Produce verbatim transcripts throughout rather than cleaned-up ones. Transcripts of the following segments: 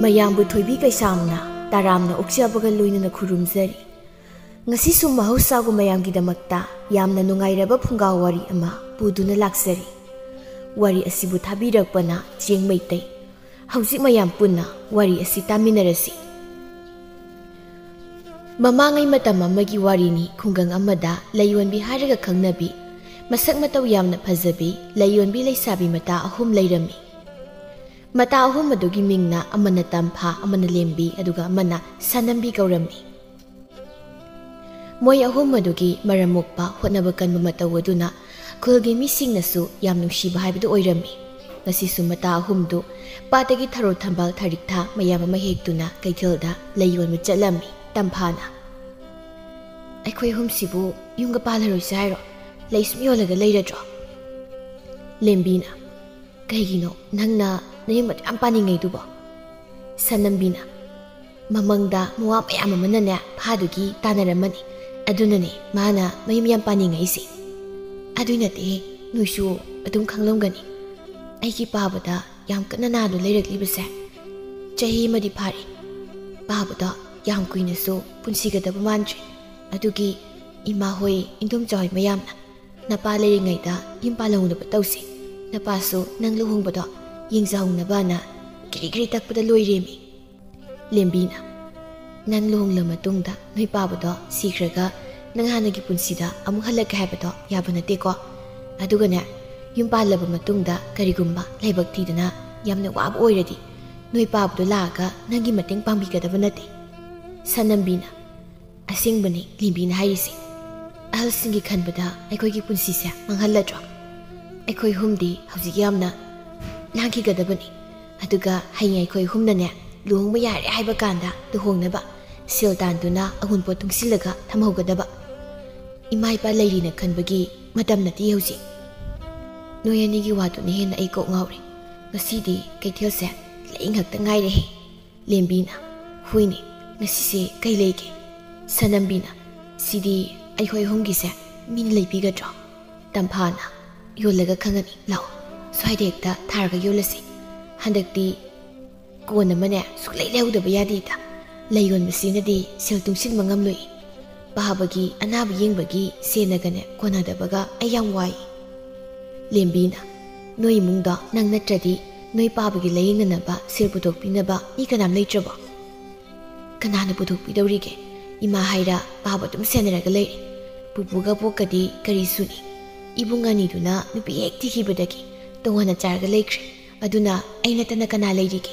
ꯃꯌꯥꯝꯕꯨ ꯊꯣꯏꯕꯤ ꯀꯩꯁꯥꯝꯅ ꯇꯔꯥꯝꯅ ꯑꯣꯛꯆꯕꯒ ꯂꯣꯏꯅꯅ ꯈꯨꯔꯨꯝꯖꯔꯤ꯫ ꯉꯁꯤꯁꯨ ꯃꯍꯧꯁꯥꯒꯨꯝ ꯃꯌꯥꯝꯒꯤꯗꯃꯛꯇ ꯌꯥꯝꯅ ꯅꯨꯡꯉꯥꯏꯔꯕ ꯐꯨꯡꯒꯥ ꯋꯥꯔꯤ ꯑꯃ ꯄꯨꯗꯨꯅ ꯂꯥꯛꯆꯔꯤ꯫ ꯋꯥꯔꯤ ꯑꯁꯤꯕꯨ ꯊꯥꯕꯤꯔꯛꯄꯅ ꯆꯦꯡ ꯃꯩꯇꯩ꯫ ꯍꯧꯖꯤꯛ ꯃꯌꯥꯝ ꯄꯨꯟꯅ ꯋꯥꯔꯤ ꯑꯁꯤ ꯇꯥꯃꯤꯟꯅꯔꯁꯤ꯫ ꯃꯃꯥꯡꯉꯩ ꯃꯇꯝ ꯑꯃꯒꯤ ꯋꯥꯔꯤꯅꯤ꯫ ꯈꯨꯡꯒꯪ ꯑꯃꯗ ꯂꯩꯌꯣꯟꯕꯤ ꯍꯥꯏꯔꯒ ꯈꯪꯅꯕꯤ, ꯃꯁꯛ ꯃꯇꯧ ꯌꯥꯝꯅ ꯐꯖꯕꯤ ꯂꯩꯌꯣꯟꯕꯤ ꯂꯩꯁꯥꯕꯤ ꯃꯇꯥ ꯑꯍꯨꯝ ꯂꯩꯔꯝꯃꯤ꯫ ꯃꯇꯥ ꯑꯍꯨꯝ ꯑꯗꯨꯒꯤ ꯃꯤꯡꯅ ꯑꯃꯅ ꯇꯝꯐꯥ, ꯑꯃꯅ ꯂꯦꯝꯕꯤ, ꯑꯗꯨꯒ ꯑꯃꯅ ꯁꯅꯝꯕꯤ ꯀꯧꯔꯝꯃꯤ꯫ ꯃꯣꯏ ꯑꯍꯨꯝ ꯑꯗꯨꯒꯤ ꯃꯔꯝ ꯃꯣꯛꯄ, ꯍꯣꯠꯅꯕ ꯀꯟꯕ ꯃꯇꯧ ꯑꯗꯨꯅ ꯈꯨꯜꯒꯤ ꯃꯤꯁꯤꯡꯅꯁꯨ ꯌꯥꯝ ꯅꯨꯡꯁꯤꯕ ꯍꯥꯏꯕꯗꯨ ꯑꯣꯏꯔꯝꯃꯤ꯫ ꯉꯁꯤꯁꯨ ꯃꯇꯥ ꯑꯍꯨꯝꯗꯨ ꯄꯥꯠꯇꯒꯤ ꯊꯔꯣ ꯊꯝꯕꯥꯜ ꯊꯔꯤꯛꯊꯥ ꯃꯌꯥꯝ ꯑꯃ ꯍꯦꯛꯇꯨꯅ ꯀꯩꯊꯦꯜꯗ ꯂꯩ ꯌꯣꯟꯕ ꯆꯠꯂꯝꯃꯤ꯫ ꯇꯝꯐꯥꯅ, "ꯑꯩꯈꯣꯏ ꯑꯍꯨꯝꯁꯤꯕꯨ ꯌꯨꯝꯒ ꯄꯥꯜꯂꯔꯣꯏꯁꯦ ꯍꯥꯏꯔꯣ? ꯂꯩ ꯁꯨꯝ ꯌꯣꯜꯂꯒ ꯂꯩꯔꯗ꯭ꯔꯣ?" ꯂꯦꯝꯕꯤꯅ, "ꯀꯩꯒꯤꯅꯣ ꯅꯪꯅ ꯅꯌꯨꯝ ꯑꯗꯨ ꯌꯥꯝ ꯄꯥꯅꯤꯡꯉꯩꯗꯨꯕꯣ?" ꯁꯅꯝꯕꯤꯅ, "ꯃꯃꯪꯗ ꯃꯋꯥ ꯃꯌꯥꯝ ꯑꯃꯅꯅꯦ ꯐꯥꯗꯨꯒꯤ ꯇꯥꯟꯅꯔꯝꯃꯅꯤ, ꯑꯗꯨꯅꯅꯦ ꯃꯥꯅ ꯃꯌꯨꯝ ꯌꯥꯝ ꯄꯥꯅꯤꯡꯉꯛꯏꯁꯦ꯫ ꯑꯗꯨꯏ ꯅꯠꯇꯦꯍꯦ, ꯅꯣꯏꯁꯨ ꯑꯗꯨꯝ ꯈꯪꯂꯝꯒꯅꯤ, ꯑꯩꯒꯤ ꯄꯥꯕꯗ ꯌꯥꯝ ꯀꯟꯅ ꯅꯥꯗꯨ ꯂꯩꯔꯛꯂꯤꯕꯁꯦ ꯆꯍꯤ ꯑꯃꯗꯤ ꯐꯥꯔꯦ꯫ ꯄꯥꯕꯗꯣ ꯌꯥꯝ ꯀꯨꯏꯅꯁꯨ ꯄꯨꯟꯁꯤꯒꯗꯕ ꯃꯥꯟꯗ꯭ꯔꯦ꯫ ꯑꯗꯨꯒꯤ ꯏꯃꯥ ꯍꯣꯏ, ꯏꯟꯗꯣꯝꯆꯥ ꯍꯣꯏ ꯃꯌꯥꯝꯅ ꯅꯄꯥ ꯂꯩꯔꯤꯉꯩꯗ ꯌꯨꯝ ꯄꯥꯜꯍꯧꯅꯕ ꯇꯧꯁꯤ, ꯅꯄꯥꯁꯨ ꯅꯪ ꯂꯨꯍꯣꯡꯕꯗꯣ ꯌꯦꯡꯖꯍꯧꯅꯕꯅ ꯀꯤꯔꯤ ꯀꯤꯔꯤ ꯇꯛꯄꯗ ꯂꯣꯏꯔꯦꯃꯤ꯫" ꯂꯦꯝꯕꯤꯅ, "ꯅꯪ ꯂꯨꯍꯣꯡꯂ ꯃꯇꯨꯡꯗ ꯅꯣꯏ ꯄꯥꯕꯗꯣ ꯁꯤꯈ꯭ꯔꯒ ꯅꯪ ꯍꯥꯟꯅꯒꯤ ꯄꯨꯟꯁꯤꯗ ꯑꯃꯨꯛ ꯍꯜꯂꯛꯀꯦ ꯍꯥꯏꯕꯗꯣ ꯌꯥꯕ ꯅꯠꯇꯦꯀꯣ꯫ ꯑꯗꯨꯒꯅꯦ, ꯌꯨꯝ ꯄꯥꯜꯂꯕ ꯃꯇꯨꯡꯗ ꯀꯔꯤꯒꯨꯝꯕ ꯂꯥꯏꯕꯛ ꯊꯤꯗꯅ ꯌꯥꯝꯅ ꯋꯥꯕ ꯑꯣꯏꯔꯗꯤ ꯅꯣꯏ ꯄꯥꯕꯗꯣ ꯂꯥꯛꯑꯒ ꯅꯪꯒꯤ ꯃꯇꯦꯡ ꯄꯥꯡꯕꯤꯒꯗꯕ ꯅꯠꯇꯦ꯫" ꯁꯅꯝꯕꯤꯅ, "ꯑꯁꯦꯡꯕꯅꯤ ꯂꯦꯝꯕꯤꯅ ꯍꯥꯏꯔꯤꯁꯦ꯫ ꯑꯍꯜꯁꯤꯡꯒꯤ ꯈꯟꯕꯗ ꯑꯩꯈꯣꯏꯒꯤ ꯄꯨꯟꯁꯤꯁꯦ ꯃꯥꯡꯍꯜꯂꯗ꯭ꯔꯣ? ꯑꯩꯈꯣꯏ ꯑꯍꯨꯝꯗꯤ ꯍꯧꯖꯤꯛ ꯌꯥꯝꯅ ꯂꯥꯡꯈꯤꯒꯗꯕꯅꯤ꯫ ꯑꯗꯨꯒ ꯍꯌꯦꯡ ꯑꯩꯈꯣꯏ ꯑꯍꯨꯝꯅꯅꯦ ꯂꯨꯍꯣꯡꯕ ꯌꯥꯔꯦ ꯍꯥꯏꯕ ꯀꯥꯟꯗ ꯂꯨꯍꯣꯡꯅꯕ ꯁꯦꯜ ꯇꯥꯟꯗꯨꯅ ꯑꯑꯣꯟꯄꯣꯠ ꯇꯨꯡꯁꯤꯜꯂꯒ ꯊꯝꯍꯧꯒꯗꯕ꯫ ꯏꯃꯥ ꯏꯄꯥ ꯂꯩꯔꯤꯅ ꯈꯟꯕꯒꯤ ꯃꯇꯝ ꯅꯠꯇꯦ ꯍꯧꯖꯤꯛ꯫ ꯅꯣꯏ ꯑꯅꯤꯒꯤ ꯋꯥꯗꯨꯅ ꯍꯦꯟꯅ ꯑꯩ ꯀꯣꯛ ꯉꯥꯎꯔꯦ꯫ ꯉꯁꯤꯗꯤ ꯀꯩꯊꯦꯜꯁꯦ ꯂꯩ ꯉꯥꯛꯇ ꯉꯥꯏꯔꯦꯍꯦ꯫" ꯂꯦꯝꯕꯤꯅ, "ꯍꯣꯏꯅꯦ, ꯉꯁꯤꯁꯦ ꯀꯩ ꯂꯩꯒꯦ?" ꯁꯅꯝꯕꯤꯅ, "ꯁꯤꯗꯤ ꯑꯩꯈꯣꯏ ꯑꯍꯨꯝꯒꯤꯁꯦ ꯃꯤꯅ ꯂꯩꯕꯤꯒꯗ꯭ꯔꯣ?" ꯇꯝꯐꯥꯅ, "ꯌꯣꯜꯂꯒ ꯈꯪꯉꯅꯤ, ꯂꯥꯛꯑꯣ, ꯁ꯭ꯋꯥꯏꯗ ꯍꯦꯛꯇ ꯊꯥꯔꯒ ꯌꯣꯜꯂꯁꯤ꯫ ꯍꯟꯗꯛꯇꯤ ꯀꯣꯟ ꯑꯃꯅꯦ ꯁꯨꯛꯂꯩ ꯂꯩꯍꯧꯗꯕ ꯌꯥꯗꯦꯗ꯫ ꯂꯩ ꯌꯣꯟꯕꯁꯤꯅꯗꯤ ꯁꯦꯜ ꯇꯨꯡꯁꯤꯟꯕ ꯉꯝꯂꯣꯏ꯫ ꯄꯥꯕꯒꯤ, ꯑꯅꯥꯕ ꯌꯦꯡꯕꯒꯤ ꯁꯦꯟꯅꯒꯅꯦ ꯀꯣꯟꯅꯗꯕꯒ ꯑꯩ ꯌꯥꯝ ꯋꯥꯏ꯫ ꯂꯦꯝꯕꯤꯅ, "ꯅꯣꯏ ꯏꯃꯨꯡꯗꯣ ꯅꯪ ꯅꯠꯇ꯭ꯔꯗꯤ ꯅꯣꯏ ꯄꯥꯕꯒꯤ ꯂꯥꯌꯦꯡꯅꯅꯕ ꯁꯦꯜ ꯄꯨꯊꯣꯛꯄꯤꯅꯕ ꯃꯤ ꯀꯅꯥꯝ ꯂꯩꯇ꯭ꯔꯕꯣ?" "ꯀꯅꯥꯅ ꯄꯨꯊꯣꯛꯄꯤꯗꯧꯔꯤꯒꯦ? ꯏꯃꯥ ꯍꯥꯏꯔ ꯄꯥꯕ ꯑꯗꯨꯝ ꯁꯦꯟꯅꯔꯒ ꯂꯩꯔꯦ꯫ ꯄꯨꯄꯨꯒ ꯄꯣꯛꯀꯗꯤ ꯀꯔꯤ ꯁꯨꯅꯤ? ꯏꯕꯨꯡ ꯑꯅꯤꯗꯨꯅ ꯅꯨꯄꯤ ꯍꯦꯛ ꯊꯤꯈꯤꯕꯗꯒꯤ ꯇꯣꯉꯥꯟꯅ ꯆꯥꯔꯒ ꯂꯩꯈ꯭ꯔꯦ꯫ ꯑꯗꯨꯅ ꯑꯩ ꯅꯠꯇꯅ ꯀꯅꯥ ꯂꯩꯔꯤꯒꯦ?"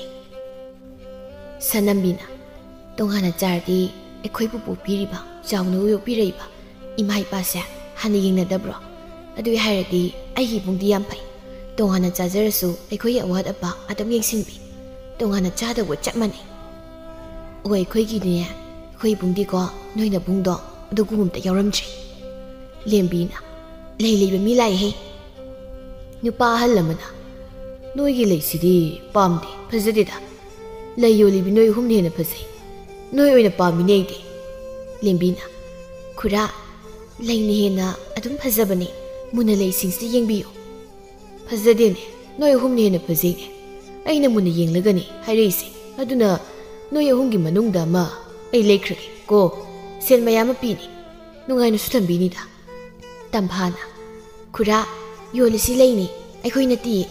ꯁꯅꯝꯕꯤꯅ, "ꯇꯣꯉꯥꯟꯅ ꯆꯥꯔꯗꯤ ꯑꯩꯈꯣꯏꯕꯨ ꯄꯣꯛꯄꯤꯔꯤꯕ, ꯆꯥꯎꯅ ꯌꯣꯛꯄꯤꯔꯛꯏꯕ ꯏꯃꯥ ꯏꯄꯥꯁꯦ ꯍꯥꯟꯅ ꯌꯦꯡꯅꯗꯕ꯭ꯔꯣ? ꯑꯗꯨꯏ ꯍꯥꯏꯔꯗꯤ ꯑꯩꯒꯤ ꯏꯕꯨꯡꯗꯤ ꯌꯥꯝ ꯐꯩ꯫ ꯇꯣꯉꯥꯟꯅ ꯆꯥꯖꯔꯁꯨ ꯑꯩꯈꯣꯏꯒꯤ ꯑꯋꯥꯠ ꯑꯄꯥ ꯑꯗꯨꯝ ꯌꯦꯡꯁꯤꯟꯕꯤ꯫ ꯇꯣꯉꯥꯟꯅ ꯆꯥꯗꯧꯕ ꯆꯞ ꯃꯥꯟꯅꯩ꯫ ꯑꯣ, ꯑꯩꯈꯣꯏꯒꯤꯗꯤꯅꯦ, ꯑꯩꯈꯣꯏ ꯏꯕꯨꯡꯗꯤꯀꯣ, ꯅꯣꯏ ꯅꯕꯨꯡꯗꯣ ꯑꯗꯨꯒꯨꯝꯕ ꯑꯝꯇ ꯌꯥꯎꯔꯝꯗ꯭ꯔꯦ꯫" ꯂꯦꯝꯕꯤꯅ, "ꯂꯩ ꯂꯩꯕ ꯃꯤ ꯂꯥꯛꯑꯦꯍꯦ꯫" ꯅꯨꯄꯥ ꯑꯍꯜ ꯑꯃꯅ, "ꯅꯣꯏꯒꯤ ꯂꯩꯁꯤꯗꯤ ꯄꯥꯝꯗꯦ, ꯐꯖꯗꯦꯗ꯫ ꯂꯩ ꯌꯣꯜꯂꯤꯕꯤ ꯅꯣꯏ ꯑꯍꯨꯝꯅ ꯍꯦꯟꯅ ꯐꯖꯩ꯫ ꯅꯣꯏ ꯑꯣꯏꯅ ꯄꯥꯝꯃꯤꯅꯦ ꯑꯩꯗꯤ꯫" ꯂꯦꯝꯕꯤꯅ, "ꯈꯨꯔꯥ, ꯂꯩꯅ ꯍꯦꯟꯅ ꯑꯗꯨꯝ ꯐꯖꯕꯅꯦ꯫ ꯃꯨꯟꯅ ꯂꯩꯁꯤꯡꯁꯤꯗ ꯌꯦꯡꯕꯤꯌꯨ꯫" "ꯐꯖꯗꯦꯅꯦ, ꯅꯣꯏ ꯑꯍꯨꯝꯅ ꯍꯦꯟꯅ ꯐꯖꯩꯅꯦ꯫ ꯑꯩꯅ ꯃꯨꯟꯅ ꯌꯦꯡꯂꯒꯅꯦ ꯍꯥꯏꯔꯛꯏꯁꯦ꯫ ꯑꯗꯨꯅ ꯅꯣꯏ ꯑꯍꯨꯝꯒꯤ ꯃꯅꯨꯡꯗ ꯑꯃ ꯑꯩ ꯂꯩꯈ꯭ꯔꯒꯦ ꯀꯣ꯫ ꯁꯦꯟ ꯃꯌꯥꯝ ꯑꯃ ꯄꯤꯅꯤ꯫ ꯅꯨꯡꯉꯥꯏꯅꯁꯨ ꯊꯝꯕꯤꯅꯤꯗ꯫" ꯇꯝꯐꯥꯅ, "ꯈꯨꯔꯥ, ꯌꯣꯜꯂꯤꯁꯤ ꯂꯩꯅꯤ, ꯑꯩꯈꯣꯏ ꯅꯠꯇꯤꯌꯦ꯫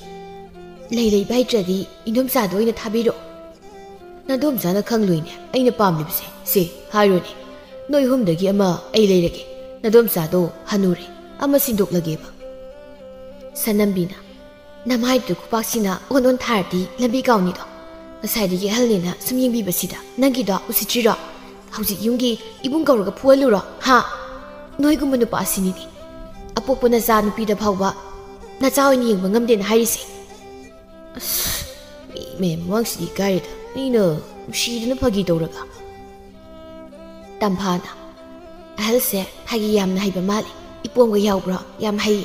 ꯂꯩ ꯂꯩꯕ ꯍꯩꯇ꯭ꯔꯗꯤ ꯏꯟꯗꯣꯝꯆꯥꯗ ꯑꯣꯏꯅ ꯊꯥꯕꯤꯔꯛꯑꯣ꯫" "ꯅꯗꯣꯝꯆꯥꯅ ꯈꯪꯂꯣꯏꯅꯦ ꯑꯩꯅ ꯄꯥꯝꯂꯤꯕꯁꯦ꯫ ꯁꯦ, ꯍꯥꯏꯔꯣꯅꯦ꯫ ꯅꯣꯏ ꯑꯍꯨꯝꯗꯒꯤ ꯑꯃ ꯑꯩ ꯂꯩꯔꯒꯦ꯫ ꯅꯗꯣꯝꯆꯥꯗꯣ ꯍꯅꯨꯔꯦ꯫ ꯑꯃ ꯁꯤꯟꯗꯣꯛꯂꯒꯦꯕ꯫" ꯁꯅꯝꯕꯤꯅ, "ꯅꯃꯥꯏꯗꯨ ꯈꯨꯄꯥꯛꯁꯤꯅ ꯑꯣꯟ ꯑꯣꯟ ꯊꯥꯔꯗꯤ ꯂꯝꯕꯤ ꯀꯥꯎꯅꯤꯗꯣ꯫ ꯉꯁꯥꯏꯗꯒꯤ ꯑꯍꯜꯅꯦꯅ ꯁꯨꯝ ꯌꯦꯡꯕꯤꯕꯁꯤꯗ ꯅꯪꯒꯤꯗꯣ ꯎꯁꯤꯠꯇ꯭ꯔꯤꯔꯣ? ꯍꯧꯖꯤꯛ ꯌꯨꯝꯒꯤ ꯏꯕꯨꯡ ꯀꯧꯔꯒ ꯐꯨꯍꯜꯂꯨꯔꯣ, ꯍꯥ? ꯅꯣꯏꯒꯨꯝꯕ ꯅꯨꯄꯥ ꯑꯁꯤꯅꯤꯅꯦ ꯑꯄꯣꯛꯄ ꯅꯆꯥ ꯅꯨꯄꯤꯗ ꯐꯥꯎꯕ ꯅꯆꯥ ꯑꯣꯏꯅ ꯌꯦꯡꯕ ꯉꯝꯗꯦꯅ ꯍꯥꯏꯔꯤꯁꯦ꯫" ꯑꯁ, ꯃꯤ ꯃꯌꯥꯝ ꯃꯃꯥꯡꯁꯤꯗꯤ ꯏꯀꯥꯏꯔꯦꯗ꯫ ꯑꯩꯅ ꯅꯨꯡꯁꯤꯗꯅ ꯐꯥꯒꯤ ꯇꯧꯔꯒ꯫ ꯇꯝꯐꯥꯅ, "ꯑꯍꯜꯁꯦ ꯐꯥꯒꯤ ꯌꯥꯝꯅ ꯍꯩꯕ ꯃꯥꯜꯂꯤ꯫ ꯏꯄꯣꯝꯒ ꯌꯥꯎꯕ꯭ꯔꯣ? ꯌꯥꯝ ꯍꯩ꯫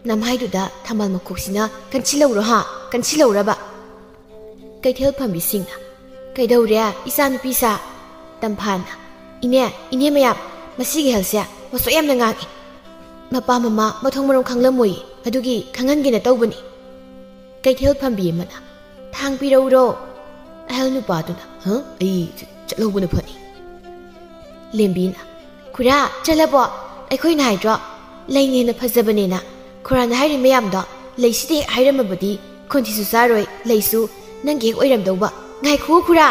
ꯅꯃꯥꯏꯗꯨꯗ ꯊꯝꯕꯥꯜ ꯃꯈꯣꯛꯁꯤꯅ ꯀꯟꯁꯤꯜꯂꯧꯔꯣ ꯍꯥ? ꯀꯟꯁꯤꯜꯂꯧꯔꯕ?" ꯀꯩꯊꯦꯜ ꯐꯝꯕꯤꯁꯤꯡꯅ, "ꯀꯩꯗꯧꯔꯦ, ꯏꯆꯥꯅꯨꯄꯤꯁꯥ?" ꯇꯝꯐꯥꯅ, "ꯏꯅꯦ, ꯏꯅꯦ ꯃꯌꯥꯝ, ꯃꯁꯤꯒꯤ ꯑꯍꯜꯁꯦ ꯃꯁꯣꯏ ꯌꯥꯝꯅ ꯉꯥꯡꯉꯤ꯫ ꯃꯄꯥ ꯃꯃꯥ ꯃꯊꯣꯡ ꯃꯔꯝ ꯈꯪꯂꯝꯃꯣꯏ, ꯑꯗꯨꯒꯤ ꯈꯪꯍꯟꯒꯦꯅ ꯇꯧꯕꯅꯤ꯫" ꯀꯩꯊꯦꯜ ꯐꯝꯕꯤ ꯑꯃꯅ, "ꯊꯥꯡ ꯄꯤꯔꯛꯎꯔꯣ?" ꯑꯍꯜ ꯅꯨꯄꯥꯗꯨꯅ, "ꯍ? ꯑꯩ ꯆ-, ꯆꯠꯍꯧꯕꯅ ꯐꯅꯤ꯫" ꯂꯦꯝꯕꯤꯅ, "ꯈꯨꯔꯥ, ꯆꯠꯂꯕꯣ? ꯑꯩꯈꯣꯏꯅ ꯍꯥꯏꯗ꯭ꯔꯣ, ꯂꯩꯅ ꯍꯦꯟꯅ ꯐꯖꯕꯅꯦꯅ? ꯈꯨꯔꯥꯅ ꯍꯥꯏꯔꯤ ꯃꯌꯥꯝꯗꯣ ꯂꯩꯁꯤꯗ ꯍꯦꯛ ꯍꯥꯏꯔꯝꯃꯕꯗꯤ ꯈꯣꯟꯊꯤꯁꯨ ꯆꯥꯔꯣꯏ, ꯂꯩꯁꯨ ꯅꯪꯒꯤ ꯍꯦꯛ ꯑꯣꯏꯔꯝꯗꯧꯕ꯫ ꯉꯥꯏꯈꯨꯑꯣ ꯈꯨꯔꯥ!"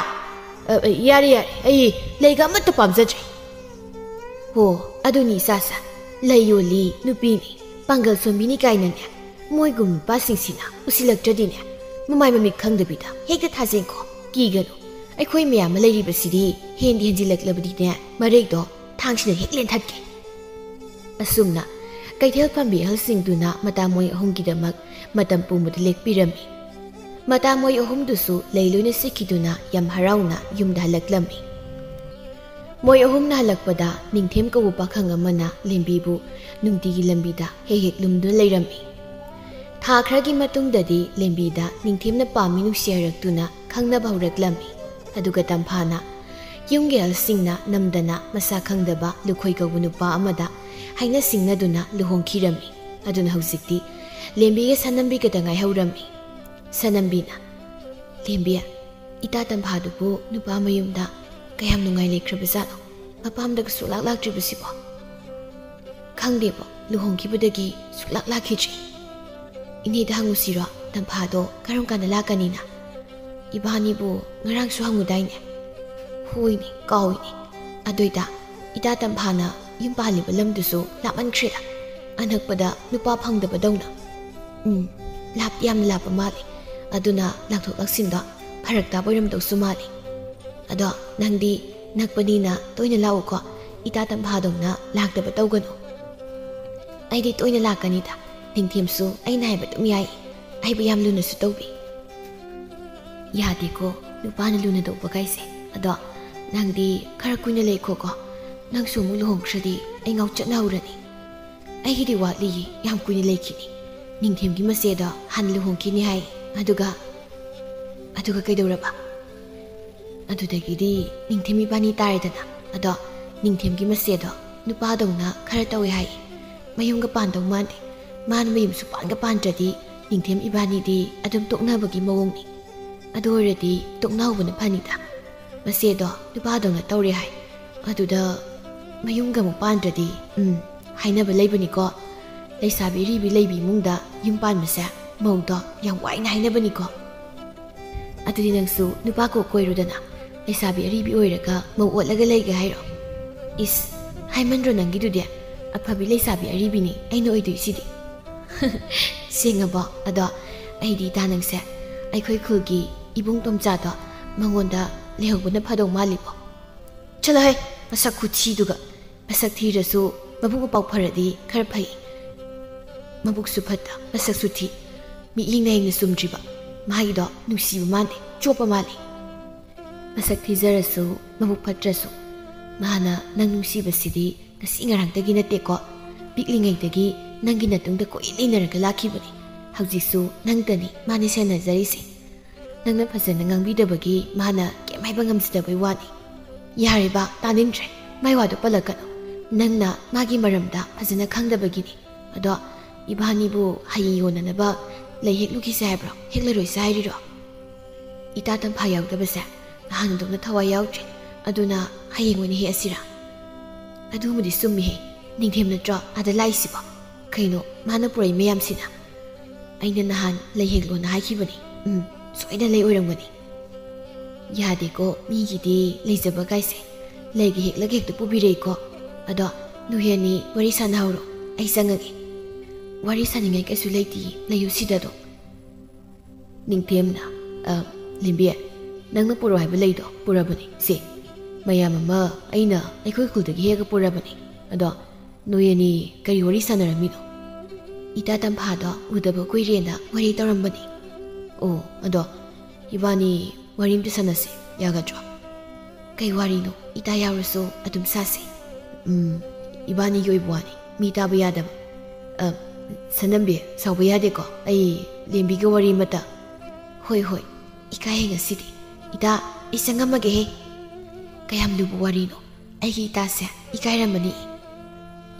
"ꯑ, ꯑ, ꯌꯥꯔꯦ, ꯌꯥꯔꯦ, ꯑꯩ ꯂꯩꯒ ꯑꯃꯠꯇ ꯄꯥꯝꯖꯗ꯭ꯔꯦ꯫" ꯍꯣ, ꯑꯗꯨꯅꯤ ꯏꯆꯥꯁꯥ, ꯂꯩ ꯌꯣꯜꯂꯤ, ꯅꯨꯄꯤꯅꯤ, ꯄꯥꯡꯒꯜ ꯁꯣꯟꯕꯤꯅꯤ ꯀꯥꯏꯅꯅꯦ, ꯃꯣꯏꯒꯨꯝꯕ ꯅꯨꯄꯥꯁꯤꯡꯁꯤꯅ ꯎꯁꯤꯜꯂꯛꯇ꯭ꯔꯗꯤꯅꯦ, ꯃꯃꯥꯏ ꯃꯃꯤꯠ ꯈꯪꯗꯕꯤꯗ ꯍꯦꯛꯇ ꯊꯥꯖꯤꯟꯈꯣ꯫ ꯀꯤꯒꯅꯨ, ꯑꯩꯈꯣꯏ ꯃꯌꯥꯝ ꯑꯃ ꯂꯩꯔꯤꯕꯁꯤꯗꯤ ꯍꯦꯟꯗꯤ ꯍꯦꯟꯖꯤꯜꯂꯛꯂꯕꯗꯤꯅꯦ, ꯃꯔꯩꯗꯣ ꯊꯥꯡꯁꯤꯅ ꯍꯦꯛ ꯂꯦꯟꯊꯠꯀꯦ꯫ ꯑꯁꯨꯝꯅ ꯀꯩꯊꯦꯜ ꯐꯝꯕꯤ ꯑꯍꯜꯁꯤꯡꯗꯨꯅ ꯃꯇꯥ ꯃꯣꯏ ꯑꯍꯨꯝꯒꯤꯗꯃꯛ ꯃꯇꯝ ꯄꯨꯝꯕꯗ ꯂꯦꯛꯄꯤꯔꯝꯃꯤ꯫ ꯃꯇꯥ ꯃꯣꯏ ꯑꯍꯨꯝꯗꯨꯁꯨ ꯂꯩ ꯂꯣꯏꯅ ꯁꯦꯠꯈꯤꯗꯨꯅ ꯌꯥꯝ ꯍꯔꯥꯎꯅ ꯌꯨꯝꯗ ꯍꯜꯂꯛꯂꯝꯃꯤ꯫ ꯃꯣꯏ ꯑꯍꯨꯝꯅ ꯍꯜꯂꯛꯄꯗ ꯅꯤꯡꯊꯦꯝ ꯀꯧꯕ ꯄꯥꯈꯪ ꯑꯃꯅ ꯂꯦꯝꯕꯤꯕꯨ ꯅꯨꯡꯇꯤꯒꯤ ꯂꯝꯕꯤꯗ ꯍꯦꯛ ꯍꯦꯛ ꯂꯨꯝꯗꯨꯅ ꯂꯩꯔꯝꯃꯤ꯫ ꯊꯥ ꯈꯔꯒꯤ ꯃꯇꯨꯡꯗꯗꯤ ꯂꯦꯝꯕꯤꯗ ꯅꯤꯡꯊꯦꯝꯅ ꯄꯥꯝꯃꯤ ꯅꯨꯡꯁꯤ ꯍꯥꯏꯔꯛꯇꯨꯅ ꯈꯪꯅꯕ ꯍꯧꯔꯛꯂꯝꯃꯤ꯫ ꯑꯗꯨꯒ ꯇꯝꯐꯥꯅ ꯌꯨꯝꯒꯤ ꯑꯍꯜꯁꯤꯡꯅ ꯅꯝꯗꯅ ꯃꯁꯛ ꯈꯪꯗꯕ ꯂꯨꯈꯣꯏ ꯀꯧꯕ ꯅꯨꯄꯥ ꯑꯃꯗ ꯍꯥꯏꯅ ꯁꯤꯡꯅꯗꯨꯅ ꯂꯨꯍꯣꯡꯈꯤꯔꯝꯃꯤ꯫ ꯑꯗꯨꯅ ꯍꯧꯖꯤꯛꯇꯤ ꯂꯦꯝꯕꯤꯒ ꯁꯅꯝꯕꯤꯒꯗ ꯉꯥꯏꯍꯧꯔꯝꯃꯤ꯫ ꯁꯅꯝꯕꯤꯅ, "ꯂꯦꯝꯕꯤ, ꯏꯇꯥ ꯇꯝꯐꯥꯗꯨꯕꯨ ꯅꯨꯄꯥ ꯃꯌꯨꯝꯗ ꯀꯌꯥꯝ ꯅꯨꯡꯉꯥꯏ ꯂꯩꯈ꯭ꯔꯕꯖꯥꯠꯅꯣ? ꯃꯄꯥꯝꯗꯒ ꯁꯨꯛꯂꯥꯛ ꯂꯥꯛꯇ꯭ꯔꯤꯕꯁꯤꯕꯣ?" "ꯈꯪꯗꯦꯕꯣ, ꯂꯨꯍꯣꯡꯈꯤꯕꯗꯒꯤ ꯁꯨꯛꯂꯥꯛ ꯂꯥꯛꯈꯤꯗ꯭ꯔꯤ꯫ ꯏꯅꯦꯗ ꯍꯪꯉꯨꯁꯤꯔꯣ? ꯇꯝꯐꯥꯗꯣ ꯀꯔꯝ ꯀꯥꯟꯗ ꯂꯥꯛꯀꯅꯤꯅ? ꯏꯕꯥꯅꯤꯕꯨ ꯉꯔꯥꯡꯁꯨ ꯍꯪꯉꯨꯗꯥꯏꯅꯦ?" "ꯍꯣꯏꯅꯦ, ꯀꯥꯎꯏꯅꯦ꯫ ꯑꯗꯨꯏꯗ ꯏꯇꯥ ꯇꯝꯐꯥꯅ ꯌꯨꯝ ꯄꯥꯜꯂꯤꯕ ꯂꯝꯗꯨꯁꯨ ꯂꯥꯞꯃꯟꯈ꯭ꯔꯦꯗ, ꯑꯅꯛꯄꯗ ꯅꯨꯄꯥ ꯐꯪꯗꯕꯗꯧꯅ꯫ ꯎꯝ, ꯂꯥꯞꯇꯤ ꯌꯥꯝꯅ ꯂꯥꯞꯄ ꯃꯥꯜꯂꯦ꯫ ꯑꯗꯨꯅ ꯂꯥꯛꯊꯣꯛ ꯂꯥꯛꯁꯤꯟꯗꯣ ꯐꯔꯛ ꯇꯥꯕ ꯑꯣꯏꯔꯝꯗꯧꯁꯨ ꯃꯥꯜꯂꯦ꯫ ꯑꯗꯣ ꯅꯪꯗꯤ ꯅꯛꯄꯅꯤꯅ ꯇꯣꯏꯅ ꯂꯥꯛꯎꯀꯣ, ꯏꯇꯥ ꯇꯝꯐꯥꯗꯧꯅ ꯂꯥꯛꯇꯕ ꯇꯧꯒꯅꯨ꯫" "ꯑꯩꯗꯤ ꯇꯣꯏꯅ ꯂꯥꯛꯀꯅꯤꯗ, ꯅꯤꯡꯊꯦꯝꯁꯨ ꯑꯩꯅ ꯍꯥꯏꯕ ꯑꯗꯨꯝ ꯌꯥꯏ, ꯑꯩꯕꯨ ꯌꯥꯝ ꯂꯨꯅꯁꯨ ꯇꯧꯕꯤ꯫" "ꯌꯥꯗꯦꯀꯣ, ꯅꯨꯄꯥꯅ ꯂꯨꯅ ꯇꯧꯕ ꯀꯥꯏꯁꯦ꯫ ꯑꯗꯣ ꯅꯪꯗꯤ ꯈꯔ ꯀꯨꯏꯅ ꯂꯩꯈꯣꯀꯣ, ꯅꯪꯁꯨ ꯑꯃꯨꯛ ꯂꯨꯍꯣꯡꯈ꯭ꯔꯗꯤ ꯑꯩ ꯉꯥꯎꯆꯠꯅ ꯍꯧꯔꯅꯤ꯫" "ꯑꯩꯒꯤꯗꯤ ꯋꯥꯠꯂꯤꯌꯦ, ꯌꯥꯝ ꯀꯨꯏꯅ ꯂꯩꯈꯤꯅꯤ꯫ ꯅꯤꯡꯊꯦꯝꯒꯤ ꯃꯆꯦꯗꯣ ꯍꯥꯟꯅ ꯂꯨꯍꯣꯡꯈꯤꯅꯤ ꯍꯥꯏ, ꯑꯗꯨꯒ꯫" "ꯑꯗꯨꯒ ꯀꯩꯗꯧꯔꯕ?" "ꯑꯗꯨꯗꯒꯤꯗꯤ ꯅꯤꯡꯊꯦꯝ ꯏꯕꯥꯅꯤ ꯇꯥꯔꯦꯗꯅ꯫ ꯑꯗꯣ ꯅꯤꯡꯊꯦꯝꯒꯤ ꯃꯆꯦꯗꯣ ꯅꯨꯄꯥꯗꯧꯅ ꯈꯔ ꯇꯧꯋꯦ ꯍꯥꯏ꯫ ꯃꯌꯨꯝꯒ ꯄꯥꯟꯗꯧ ꯃꯥꯟꯗꯦ꯫ ꯃꯥꯅ ꯃꯌꯨꯝ ꯁꯨꯄꯥꯟꯒ ꯄꯥꯟꯗ꯭ꯔꯗꯤ ꯅꯤꯡꯊꯦꯝ ꯏꯕꯥꯅꯤꯗꯤ ꯑꯗꯨꯝ ꯇꯣꯛꯅꯕꯒꯤ ꯃꯑꯣꯡꯅꯤ꯫ ꯑꯗꯨ ꯑꯣꯏꯔꯗꯤ ꯇꯣꯛꯅꯍꯧꯕꯅ ꯐꯅꯤꯗ꯫ ꯃꯆꯦꯗꯣ ꯅꯨꯄꯥꯗꯧꯅ ꯇꯧꯔꯦ ꯍꯥꯏ꯫ ꯑꯗꯨꯗ ꯃꯌꯨꯝꯒ ꯑꯃꯨꯛ ꯄꯥꯟꯗ꯭ꯔꯗꯤ, ꯎꯝ, ꯍꯥꯏꯅꯕ ꯂꯩꯕꯅꯤꯀꯣ꯫ ꯂꯩꯁꯥꯕꯤ ꯑꯔꯤꯕꯤ ꯂꯩꯕꯤ ꯏꯃꯨꯡꯗ ꯌꯨꯝ ꯄꯥꯟꯕꯁꯦ ꯃꯧꯗꯣ ꯌꯥꯝ ꯋꯥꯏꯅ ꯍꯥꯏꯅꯕꯅꯤꯀꯣ꯫ ꯑꯗꯨꯗꯤ ꯅꯪꯁꯨ ꯅꯨꯄꯥ ꯀꯣꯛ ꯀꯣꯏꯔꯨꯗꯅ꯫ ꯂꯩꯁꯥꯕꯤ ꯑꯔꯤꯕꯤ ꯑꯣꯏꯔꯒ ꯃꯧ ꯑꯣꯠꯂꯒ ꯂꯩꯒꯦ ꯍꯥꯏꯔꯣ? ꯏꯁ, ꯍꯥꯏꯃꯟꯗ꯭ꯔꯣ ꯅꯪꯒꯤꯗꯨꯗꯤ? ꯑꯐꯕꯤ ꯂꯩꯁꯥꯕꯤ ꯑꯔꯤꯕꯤꯅꯤ ꯑꯩꯅ ꯑꯣꯏꯗꯣꯏꯁꯤꯗꯤ꯫ ꯁꯦꯡꯉꯕꯣ? ꯑꯗꯣ ꯑꯩꯗꯤ ꯏꯇꯥ ꯅꯪꯁꯦ ꯑꯩꯈꯣꯏ ꯈꯨꯜꯒꯤ ꯏꯕꯨꯡ ꯇꯣꯝꯆꯥꯗꯣ ꯃꯉꯣꯟꯗ ꯂꯩꯍꯧꯕꯅ ꯐꯗꯧ ꯃꯥꯜꯂꯤꯕꯣ꯫ ꯆꯠꯂꯣꯍꯦ, ꯃꯁꯛ ꯈꯨꯊꯤꯗꯨꯒ꯫ ꯃꯁꯛ ꯊꯤꯔꯁꯨ ꯃꯕꯨꯛ ꯃꯄꯥꯎ ꯐꯔꯗꯤ ꯈꯔ ꯐꯩ꯫ ꯃꯕꯨꯛꯁꯨ ꯐꯠꯇ, ꯃꯁꯛꯁꯨ ꯊꯤ꯫ ꯃꯤꯠꯌꯦꯡꯅ ꯍꯦꯟꯅ ꯆꯨꯝꯗ꯭ꯔꯤꯕ꯫ ꯃꯥꯒꯤꯗꯣ ꯅꯨꯡꯁꯤꯕ ꯃꯥꯜꯂꯦ, ꯆꯣꯞꯄ ꯃꯥꯜꯂꯦ꯫ ꯃꯁꯛ ꯊꯤꯖꯔꯁꯨ, ꯃꯕꯨꯛ ꯐꯠꯇ꯭ꯔꯁꯨ, ꯃꯥꯅ ꯅꯪ ꯅꯨꯡꯁꯤꯕꯁꯤꯗꯤ ꯉꯁꯤ ꯉꯔꯥꯡꯇꯒꯤ ꯅꯠꯇꯦꯀꯣ꯫ ꯄꯤꯛꯂꯤꯉꯩꯗꯒꯤ ꯅꯪꯒꯤ ꯅꯇꯨꯡꯗ ꯀꯣꯏꯏꯟ ꯏꯟꯅꯔꯒ ꯂꯥꯛꯈꯤꯕꯅꯤ꯫ ꯍꯧꯖꯤꯛꯁꯨ ꯅꯪꯇꯅꯤ ꯃꯥꯅ ꯁꯦꯟꯅꯖꯔꯤꯁꯦ꯫ ꯅꯪꯅ ꯐꯖꯅ ꯉꯥꯡꯕꯤꯗꯕꯒꯤ ꯃꯥꯅ ꯀꯩꯝ ꯍꯥꯏꯕ ꯉꯝꯖꯗꯕꯩ ꯋꯥꯅꯤ꯫ ꯌꯥꯔꯦꯕ, ꯇꯥꯅꯤꯡꯗ꯭ꯔꯦ꯫ ꯃꯥꯏ ꯋꯥꯗꯣ ꯄꯜꯂꯛꯀꯅꯨ꯫ ꯅꯪꯅ ꯃꯥꯒꯤ ꯃꯔꯝꯗ ꯐꯖꯅ ꯈꯪꯗꯕꯒꯤꯅꯤ꯫ ꯑꯗꯣ ꯏꯕꯥꯅꯤꯕꯨ ꯍꯌꯦꯡ ꯌꯣꯟꯅꯅꯕ ꯂꯩ ꯍꯦꯛꯂꯨꯈꯤꯁꯦ ꯍꯥꯏꯕ꯭ꯔꯣ? ꯍꯦꯛꯂꯔꯣꯏꯁꯦ ꯍꯥꯏꯔꯤꯔꯣ? ꯏꯇꯥ ꯇꯝꯐꯥ ꯌꯥꯎꯗꯕꯁꯦ ꯅꯍꯥꯟꯗꯧꯅ ꯊꯋꯥꯏ ꯌꯥꯎꯗ꯭ꯔꯦ꯫ ꯑꯗꯨꯅ ꯍꯌꯦꯡ ꯑꯣꯏꯅ ꯍꯦꯛꯑꯁꯤꯔꯥ? ꯑꯗꯨꯃꯗꯤ ꯆꯨꯝꯃꯤꯍꯦ꯫ ꯅꯤꯡꯊꯦꯝ ꯅꯠꯇ꯭ꯔꯣ ꯑꯥꯗ ꯂꯥꯛꯏꯁꯤꯕꯣ? ꯀꯩꯅꯣ ꯃꯥꯅ ꯄꯨꯔꯛꯏ ꯃꯌꯥꯝꯁꯤꯅ? ꯑꯩꯅ ꯅꯍꯥꯟ ꯂꯩ ꯍꯦꯛꯂꯣꯅ ꯍꯥꯏꯈꯤꯕꯅꯤ꯫ ꯎꯝ, ꯁꯣꯏꯗꯅ ꯂꯩ ꯑꯣꯏꯔꯝꯒꯅꯤ꯫ ꯌꯥꯗꯦꯀꯣ, ꯃꯤꯒꯤꯗꯤ ꯂꯩꯖꯕ ꯀꯥꯏꯁꯦ꯫ ꯂꯩꯒ ꯍꯦꯛꯂꯒ ꯍꯦꯛꯇ ꯄꯨꯕꯤꯔꯛꯏꯀꯣ꯫ ꯑꯗꯣ ꯅꯣꯏ ꯑꯅꯤ ꯋꯥꯔꯤ ꯁꯥꯟꯅꯍꯧꯔꯣ, ꯑꯩ ꯆꯪꯉꯒꯦ꯫ ꯋꯥꯔꯤ ꯁꯥꯅꯤꯡꯉꯥꯏ ꯀꯩꯁꯨ ꯂꯩꯇꯤꯌꯦ, ꯂꯩꯌꯨ ꯁꯤꯗ ꯑꯗꯨꯝ꯫ ꯅꯤꯡꯊꯦꯝꯅ, "ꯑ, ꯂꯦꯝꯕꯤ, ꯅꯪꯅ ꯄꯨꯔꯛꯑꯣ ꯍꯥꯏꯕ ꯂꯩꯗꯣ ꯄꯨꯔꯕꯅꯤ꯫ ꯁꯦ, ꯃꯌꯥꯝ ꯑꯃ ꯑꯩꯅ ꯑꯩꯈꯣꯏ ꯈꯨꯜꯗꯒꯤ ꯍꯦꯛꯑꯒ ꯄꯨꯔꯕꯅꯤ꯫ ꯑꯗꯣ ꯅꯣꯏ ꯑꯅꯤ ꯀꯔꯤ ꯋꯥꯔꯤ ꯁꯥꯟꯅꯔꯝꯃꯤꯅꯣ?" "ꯏꯇꯥ ꯇꯝꯐꯥꯗꯣ ꯎꯗꯕ ꯀꯨꯏꯔꯦꯅ ꯋꯥꯔꯤ ꯇꯧꯔꯝꯕꯅꯤ꯫" "ꯑꯣ, ꯑꯗꯣ ꯏꯕꯥꯅꯤ ꯋꯥꯔꯤ ꯑꯝꯇ ꯁꯥꯟꯅꯁꯦ, ꯌꯥꯒꯗ꯭ꯔꯣ?" "ꯀꯩ ꯋꯥꯔꯤꯅꯣ? ꯏꯇꯥ ꯌꯥꯎꯔꯁꯨ ꯑꯗꯨꯝ ꯁꯥꯁꯦ꯫" "ꯎꯝ, ꯏꯕꯥꯅꯤꯒꯤ ꯑꯣꯏꯕ ꯋꯥꯅꯤ, ꯃꯤ ꯇꯥꯕ ꯌꯥꯗꯕ꯫" "ꯑ, ꯁꯅꯝꯕꯤ, ꯁꯥꯎꯕ ꯌꯥꯗꯦꯀꯣ, ꯑꯩ ꯂꯦꯝꯕꯤꯒ ꯋꯥꯔꯤ ꯑꯃꯇ꯫" "ꯍꯣꯏ, ꯍꯣꯏ, ꯏꯀꯥꯏꯍꯦ ꯉꯁꯤꯗꯤ꯫ ꯏꯇꯥ, ꯑꯩ ꯆꯪꯉꯝꯃꯒꯦꯍꯦ꯫" "ꯀꯌꯥꯝ ꯂꯨꯕ ꯋꯥꯔꯤꯅꯣ? ꯑꯩꯒꯤ ꯏꯇꯥꯁꯦ ꯏꯀꯥꯏꯔꯝꯃꯅꯤ꯫"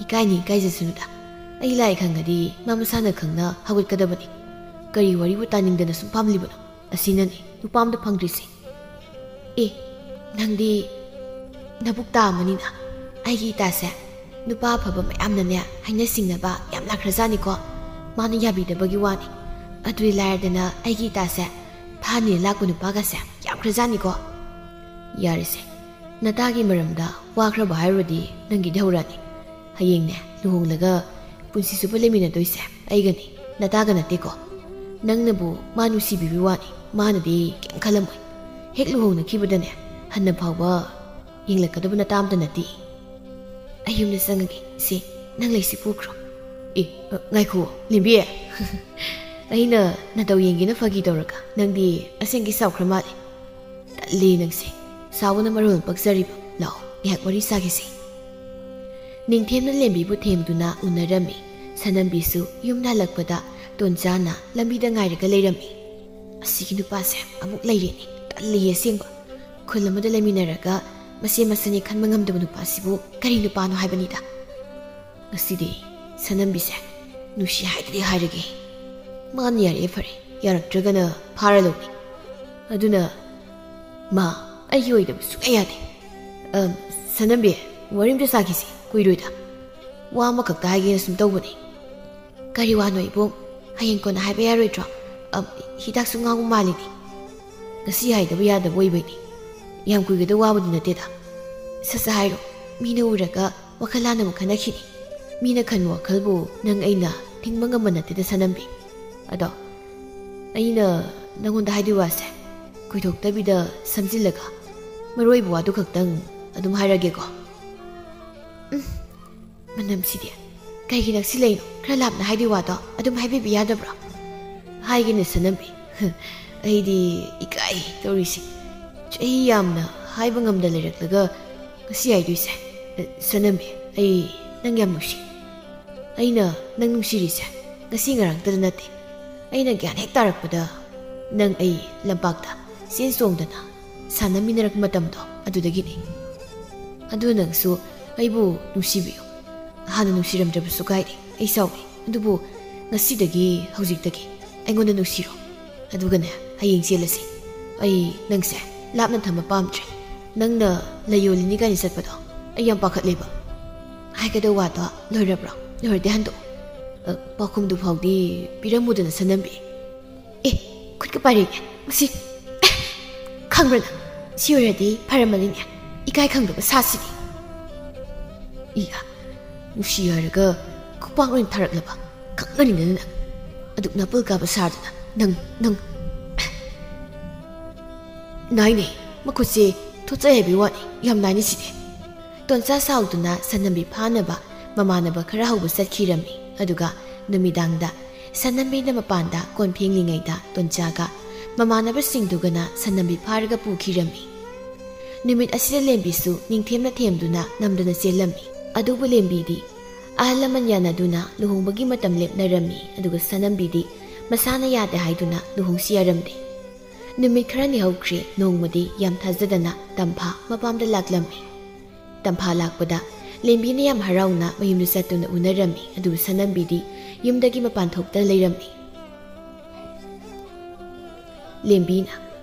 "ꯏꯀꯥꯏꯅꯤ, ꯏꯀꯥꯏꯖꯁꯅꯨꯗ꯫ ꯑꯩ ꯂꯥꯛꯑꯦ ꯈꯪꯉꯗꯤ ꯃꯥ ꯃꯁꯥꯅ ꯈꯪꯅ ꯍꯧꯒꯠꯀꯗꯕꯅꯤ꯫ ꯀꯔꯤ ꯋꯥꯔꯤꯕꯨ ꯇꯥꯅꯤꯡꯗꯅ ꯁꯨꯝ ꯐꯝꯂꯤꯕꯅꯣ? ꯑꯁꯤꯅꯅꯤ ꯅꯨꯄꯥ ꯑꯝꯗ ꯐꯪꯗ꯭ꯔꯤꯁꯦ꯫ ꯑꯦ, ꯅꯪꯗꯤ ꯅꯕꯨꯛ ꯇꯥ ꯑꯃꯅꯤꯅ꯫ ꯑꯩꯒꯤ ꯏꯇꯥꯁꯦ ꯅꯨꯄꯥ ꯑꯐꯕ ꯃꯌꯥꯝꯅꯅꯦ ꯍꯥꯏꯅ ꯁꯤꯡꯅꯕ ꯌꯥꯝ ꯂꯥꯛꯈ꯭ꯔꯖꯥꯠꯅꯤꯀꯣ꯫ ꯃꯥꯅ ꯌꯥꯕꯤꯗꯕꯒꯤ ꯋꯥꯅꯤ꯫ ꯑꯗꯨꯗꯤ ꯂꯥꯏꯔꯗꯅ ꯑꯩꯒꯤ ꯏꯇꯥꯁꯦ ꯐꯥꯅꯤ ꯂꯥꯛꯄ ꯅꯨꯄꯥꯒꯁꯦ ꯌꯥꯝꯈ꯭ꯔꯖꯥꯠꯅꯤꯀꯣ꯫ ꯌꯥꯔꯦꯁꯦ, ꯅꯇꯥꯒꯤ ꯃꯔꯝꯗ ꯋꯥꯈ꯭ꯔꯕ ꯍꯥꯏꯔꯨꯔꯗꯤ ꯅꯪꯒꯤꯗꯤ ꯍꯧꯔꯛꯑꯅꯤ꯫ ꯍꯌꯦꯡꯅꯦ ꯂꯨꯍꯣꯡꯂꯒ ꯄꯨꯟꯁꯤ ꯆꯨꯞꯄ ꯂꯩꯃꯤꯟꯅꯗꯣꯏꯁꯦ ꯑꯩꯒꯅꯤ, ꯅꯇꯥꯒ ꯅꯠꯇꯦꯀꯣ꯫ ꯅꯪꯅꯕꯨ ꯃꯥ ꯅꯨꯡꯁꯤꯕꯤꯕꯒꯤ ꯋꯥꯅꯤ, ꯃꯥꯅꯗꯤ ꯀꯩꯝ ꯈꯜꯂꯝꯃꯣꯏ꯫ ꯍꯦꯛ ꯂꯨꯍꯣꯡꯅꯈꯤꯕꯗꯅꯦ ꯍꯟꯅ ꯐꯥꯎꯕ ꯌꯦꯡꯂꯛꯀꯗꯕ ꯅꯇꯥ ꯑꯝꯇ ꯅꯠꯇꯦ꯫ ꯑꯩ ꯌꯨꯝꯗ ꯆꯪꯉꯒꯦ꯫ ꯁꯤ, ꯅꯪ ꯂꯩꯁꯤ ꯄꯨꯈ꯭ꯔꯣ꯫ ꯑꯦ, ꯑ, ꯉꯥꯏꯈꯣ, ꯂꯦꯝꯕꯤ꯫ ꯑꯩꯅ ꯅꯇꯧ ꯌꯦꯡꯒꯦꯅ ꯐꯥꯒꯤ ꯇꯧꯔꯒ ꯅꯪꯗꯤ ꯑꯁꯦꯡꯒꯤ ꯁꯥꯎꯈ꯭ꯔ ꯃꯥꯜꯂꯦ꯫ ꯇꯜꯂꯤ ꯅꯪꯁꯦ꯫ ꯁꯥꯎꯕꯅ ꯃꯔꯣꯜ ꯄꯛꯆꯔꯤꯕ꯫ ꯂꯥꯛꯑꯣ, ꯉꯥꯏꯍꯥꯛ ꯋꯥꯔꯤ ꯁꯥꯈꯤꯁꯦ꯫ ꯅꯤꯡꯊꯦꯝꯅ ꯂꯦꯝꯕꯤꯕꯨ ꯊꯦꯝꯗꯨꯅ ꯎꯅꯔꯝꯃꯤ꯫ ꯁꯅꯝꯕꯤꯁꯨ ꯌꯨꯝꯗ ꯍꯜꯂꯛꯄꯗ ꯇꯣꯟꯆꯥꯅ ꯂꯝꯕꯤꯗ ꯉꯥꯏꯔꯒ ꯂꯩꯔꯝꯃꯤ꯫ ꯑꯁꯤꯒꯤ ꯅꯨꯄꯥꯁꯦ ꯑꯃꯨꯛ ꯂꯩꯔꯦꯅꯦ꯫ ꯇꯜꯂꯤ ꯑꯁꯦꯡꯕ꯫ ꯈꯨꯜ ꯑꯃꯗ ꯂꯩꯃꯤꯟꯅꯔꯒ ꯃꯆꯦ ꯃꯆꯟꯅꯤ ꯈꯟꯕ ꯉꯝꯗꯕ ꯅꯨꯄꯥꯁꯤꯕꯨ ꯀꯔꯤ ꯅꯨꯄꯥꯅꯣ ꯍꯥꯏꯕꯅꯤꯗ꯫ ꯉꯁꯤꯗꯤ ꯁꯅꯝꯕꯤꯁꯦ ꯅꯨꯡꯁꯤ ꯍꯥꯏꯗꯨꯗꯤ ꯍꯥꯏꯔꯒꯦ꯫ ꯃꯥꯅ ꯌꯥꯔꯛꯑꯦ ꯐꯔꯦ, ꯌꯥꯔꯛꯇ꯭ꯔꯒꯅ ꯐꯥꯔ ꯂꯧꯅꯤ꯫ ꯑꯗꯨꯅ, ꯃꯥ, ꯑꯩꯒꯤ ꯑꯣꯏꯗꯕ ꯁꯨꯛꯌꯥ ꯌꯥꯗꯦ꯫ ꯑꯝ, ꯁꯅꯝꯕꯤ, ꯋꯥꯔꯤ ꯑꯝꯇ ꯁꯥꯈꯤꯁꯤ, ꯀꯨꯏꯔꯣꯏꯗ꯫ ꯋꯥ ꯑꯃꯈꯛꯇ ꯍꯥꯏꯒꯦꯅ ꯁꯨꯝ ꯇꯧꯕꯅꯦ꯫ ꯀꯔꯤ ꯋꯥꯅꯣ ꯏꯕꯨꯡ? ꯍꯌꯦꯡ ꯀꯣꯟꯅ ꯍꯥꯏꯕ ꯌꯥꯔꯣꯏꯗ꯭ꯔꯣ? ꯑꯝ, ꯍꯤꯗꯥꯛꯁꯨ ꯉꯥꯎꯕ ꯃꯥꯜꯂꯤꯅꯦ꯫ ꯉꯁꯤ ꯍꯥꯏꯗꯕ ꯌꯥꯗꯕ ꯑꯣꯏꯕꯩꯅꯦ꯫ ꯌꯥꯝ ꯀꯨꯏꯒꯗꯕ ꯋꯥꯕꯨꯗꯤ ꯅꯠꯇꯦꯗ꯫ ꯁꯠ ꯁꯠ ꯍꯥꯏꯔꯣ, ꯃꯤꯅ ꯎꯔꯒ ꯋꯥꯈꯜ ꯂꯥꯟꯅ ꯑꯃꯨꯛ ꯈꯟꯅꯈꯤꯅꯤ꯫ ꯃꯤꯅ ꯈꯟꯕ ꯋꯥꯈꯜꯕꯨ ꯅꯪ ꯑꯩꯅ ꯊꯤꯡꯕ ꯉꯝꯕ ꯅꯠꯇꯦꯗ ꯁꯅꯝꯕꯤ꯫ ꯑꯗꯣ ꯑꯩꯅ ꯅꯪꯉꯣꯟꯗ ꯍꯥꯏꯗꯣꯏ ꯋꯥꯁꯦ ꯀꯣꯏꯊꯣꯛꯇꯕꯤꯗ ꯁꯝꯖꯤꯜꯂꯒ ꯃꯔꯨ ꯑꯣꯏꯕ ꯋꯥꯗꯨ ꯈꯛꯇꯪ ꯑꯗꯨꯝ ꯍꯥꯏꯔꯒꯦꯀꯣ꯫ ꯎꯝ, ꯃꯅꯝꯁꯤꯗꯤ꯫ ꯀꯩꯒꯤ ꯅꯛꯁꯤꯜꯂꯛꯏꯅꯣ? ꯈꯔ ꯂꯥꯞꯅ ꯍꯥꯏꯗꯣꯏ ꯋꯥꯗꯣ ꯑꯗꯨꯝ ꯍꯥꯏꯕꯤꯕ ꯌꯥꯗꯕ꯭ꯔꯣ? ꯍꯥꯏꯒꯦꯅꯦ ꯁꯅꯝꯕꯤ꯫ ꯑꯩꯗꯤ ꯏꯀꯥꯏ ꯇꯧꯔꯤꯁꯤ꯫ ꯆꯍꯤ ꯌꯥꯝꯅ ꯍꯥꯏꯕ ꯉꯝꯗ ꯂꯩꯔꯛꯂꯒ ꯉꯁꯤ ꯍꯥꯏꯗꯣꯏꯁꯦ꯫ ꯁꯅꯝꯕꯤ, ꯑꯩ ꯅꯪ ꯌꯥꯝ ꯅꯨꯡꯁꯤ꯫ ꯑꯩꯅ ꯅꯪ ꯅꯨꯡꯁꯤꯔꯤꯁꯦ ꯉꯁꯤ ꯉꯔꯥꯡꯇꯗ ꯅꯠꯇꯦ꯫ ꯑꯩꯅ ꯒ꯭ꯌꯥꯟ ꯍꯦꯛ ꯇꯥꯔꯛꯄꯗ ꯅꯪ ꯑꯩ ꯂꯝꯄꯥꯛꯇ ꯆꯦꯟ ꯆꯣꯡꯗꯅ ꯁꯥꯟꯅꯃꯤꯟꯅꯔꯛꯄ ꯃꯇꯝꯗꯣ ꯑꯗꯨꯗꯒꯤꯅꯤ꯫ ꯑꯗꯨ ꯅꯪꯁꯨ ꯑꯩꯕꯨ ꯅꯨꯡꯁꯤꯕꯤꯌꯨ꯫ ꯍꯥꯟꯅ ꯅꯨꯡꯁꯤꯔꯝꯗ꯭ꯔꯕꯁꯨ ꯀꯥꯏꯗꯦ, ꯑꯩ ꯁꯥꯎꯏ꯫ ꯑꯗꯨꯕꯨ ꯉꯁꯤꯗꯒꯤ, ꯍꯧꯖꯤꯛꯇꯒꯤ ꯑꯩꯉꯣꯟꯗ ꯅꯨꯡꯁꯤꯔꯣ꯫ ꯑꯗꯨꯒꯅꯦ, ꯍꯌꯦꯡ ꯆꯦꯜꯂꯁꯤ꯫ ꯑꯩ ꯅꯪꯁꯦ ꯂꯥꯞꯅ ꯊꯝꯕ ꯄꯥꯝꯗ꯭ꯔꯦ꯫ ꯅꯪꯅ ꯂꯩ ꯌꯣꯜꯂꯤꯅꯤ ꯀꯥꯏꯅ ꯆꯠꯄꯗꯣ ꯑꯩ ꯌꯥꯝ ꯄꯥꯈꯠꯂꯦꯕ꯫ ꯍꯥꯏꯒꯗꯧ ꯋꯥꯗꯣ ꯂꯣꯏꯔꯕ꯭ꯔꯣ? ꯂꯣꯏꯔꯗꯤ ꯍꯟꯗꯣꯛꯑꯣ꯫ ꯑ, ꯄꯥꯎꯈꯨꯝꯗꯨ ꯐꯥꯎꯗꯤ ꯄꯤꯔꯝꯃꯨꯗꯅ, ꯁꯅꯝꯕꯤ꯫ ꯑꯦ, ꯈꯨꯠꯀ ꯄꯥꯏꯔꯛꯑꯦ꯫ ꯃꯁꯤ, ꯑꯦ, ꯈꯪꯕ꯭ꯔꯥ ꯅꯪ? ꯁꯤ ꯑꯣꯏꯔꯗꯤ ꯐꯔꯝꯃꯅꯤꯅꯦ꯫ ꯏꯀꯥꯏ ꯈꯪꯗꯕ ꯁꯥꯁꯤꯗꯤ꯫ ꯏꯌꯥ, ꯅꯨꯡꯁꯤ ꯍꯥꯏꯔꯒ ꯈꯨꯄꯥꯛ ꯑꯣꯏꯅ ꯊꯥꯔꯛꯂꯕ? ꯈꯪꯒꯅꯤꯗꯅ ꯅꯪ꯫ ꯑꯗꯨꯛ ꯅꯥꯄꯜ ꯀꯥꯕ ꯁꯥꯗꯅ ꯅꯪ, ꯅꯪ꯫ ꯅꯥꯏꯅꯦ, ꯃꯈꯨꯠꯁꯦ ꯊꯣꯠꯆꯩ ꯍꯥꯏꯕꯒꯤ ꯋꯥꯅꯤ, ꯌꯥꯝ ꯅꯥꯏꯅꯦ ꯁꯤꯗꯤ꯫ ꯇꯣꯟꯆꯥ ꯁꯥꯎꯗꯨꯅ ꯁꯅꯝꯕꯤ ꯐꯥꯅꯕ ꯃꯃꯥꯟꯅꯕ ꯈꯔ ꯍꯧꯕ ꯆꯠꯈꯤꯔꯝꯃꯤ꯫ ꯑꯗꯨꯒ ꯅꯨꯃꯤꯗꯥꯡꯗ ꯁꯅꯝꯕꯤꯅ ꯃꯄꯥꯟꯗ ꯀꯣꯟ ꯐꯦꯡꯂꯤꯉꯩꯗ ꯇꯣꯟꯆꯥꯒ ꯃꯃꯥꯟꯅꯕꯁꯤꯡꯗꯨꯒꯅ ꯁꯅꯝꯕꯤ ꯐꯥꯔꯒ ꯄꯨꯈꯤꯔꯝꯃꯤ꯫ ꯅꯨꯃꯤꯠ ꯑꯁꯤꯗ ꯂꯦꯝꯕꯤꯁꯨ ꯅꯤꯡꯊꯦꯝꯅ ꯊꯦꯝꯗꯨꯅ ꯅꯝꯗꯅ ꯆꯦꯜꯂꯝꯃꯤ꯫ ꯑꯗꯨꯕꯨ ꯂꯦꯝꯕꯤꯗꯤ ꯑꯍꯜ ꯂꯃꯟ ꯌꯥꯅꯗꯨꯅ ꯂꯨꯍꯣꯡꯕꯒꯤ ꯃꯇꯝ ꯂꯦꯞꯅꯔꯝꯃꯤ, ꯑꯗꯨꯒ ꯁꯅꯝꯕꯤꯗꯤ ꯃꯁꯥꯅ ꯌꯥꯗꯦ ꯍꯥꯏꯗꯨꯅ ꯂꯨꯍꯣꯡꯁꯤ ꯌꯥꯔꯝꯗꯦ꯫ ꯅꯨꯃꯤꯠ ꯈꯔꯅꯤ ꯍꯧꯈ꯭ꯔꯦ, ꯅꯣꯡꯃꯗꯤ ꯌꯥꯝ ꯊꯥꯖꯗꯅ ꯇꯝꯐꯥ ꯃꯄꯥꯝꯗ ꯂꯥꯛꯂꯝꯃꯤ꯫ ꯇꯝꯐꯥ ꯂꯥꯛꯄꯗ ꯂꯦꯝꯕꯤꯅ ꯌꯥꯝ ꯍꯔꯥꯎꯅ ꯃꯌꯨꯝꯗ ꯆꯠꯇꯨꯅ ꯎꯅꯔꯝꯃꯤ, ꯑꯗꯨꯕꯨ ꯁꯅꯝꯕꯤꯗꯤ ꯌꯨꯝꯗꯒꯤ ꯃꯄꯥꯟ ꯊꯣꯛꯇꯅ ꯂꯩꯔꯝꯃꯤ꯫ ꯂꯦꯝꯕꯤꯅ,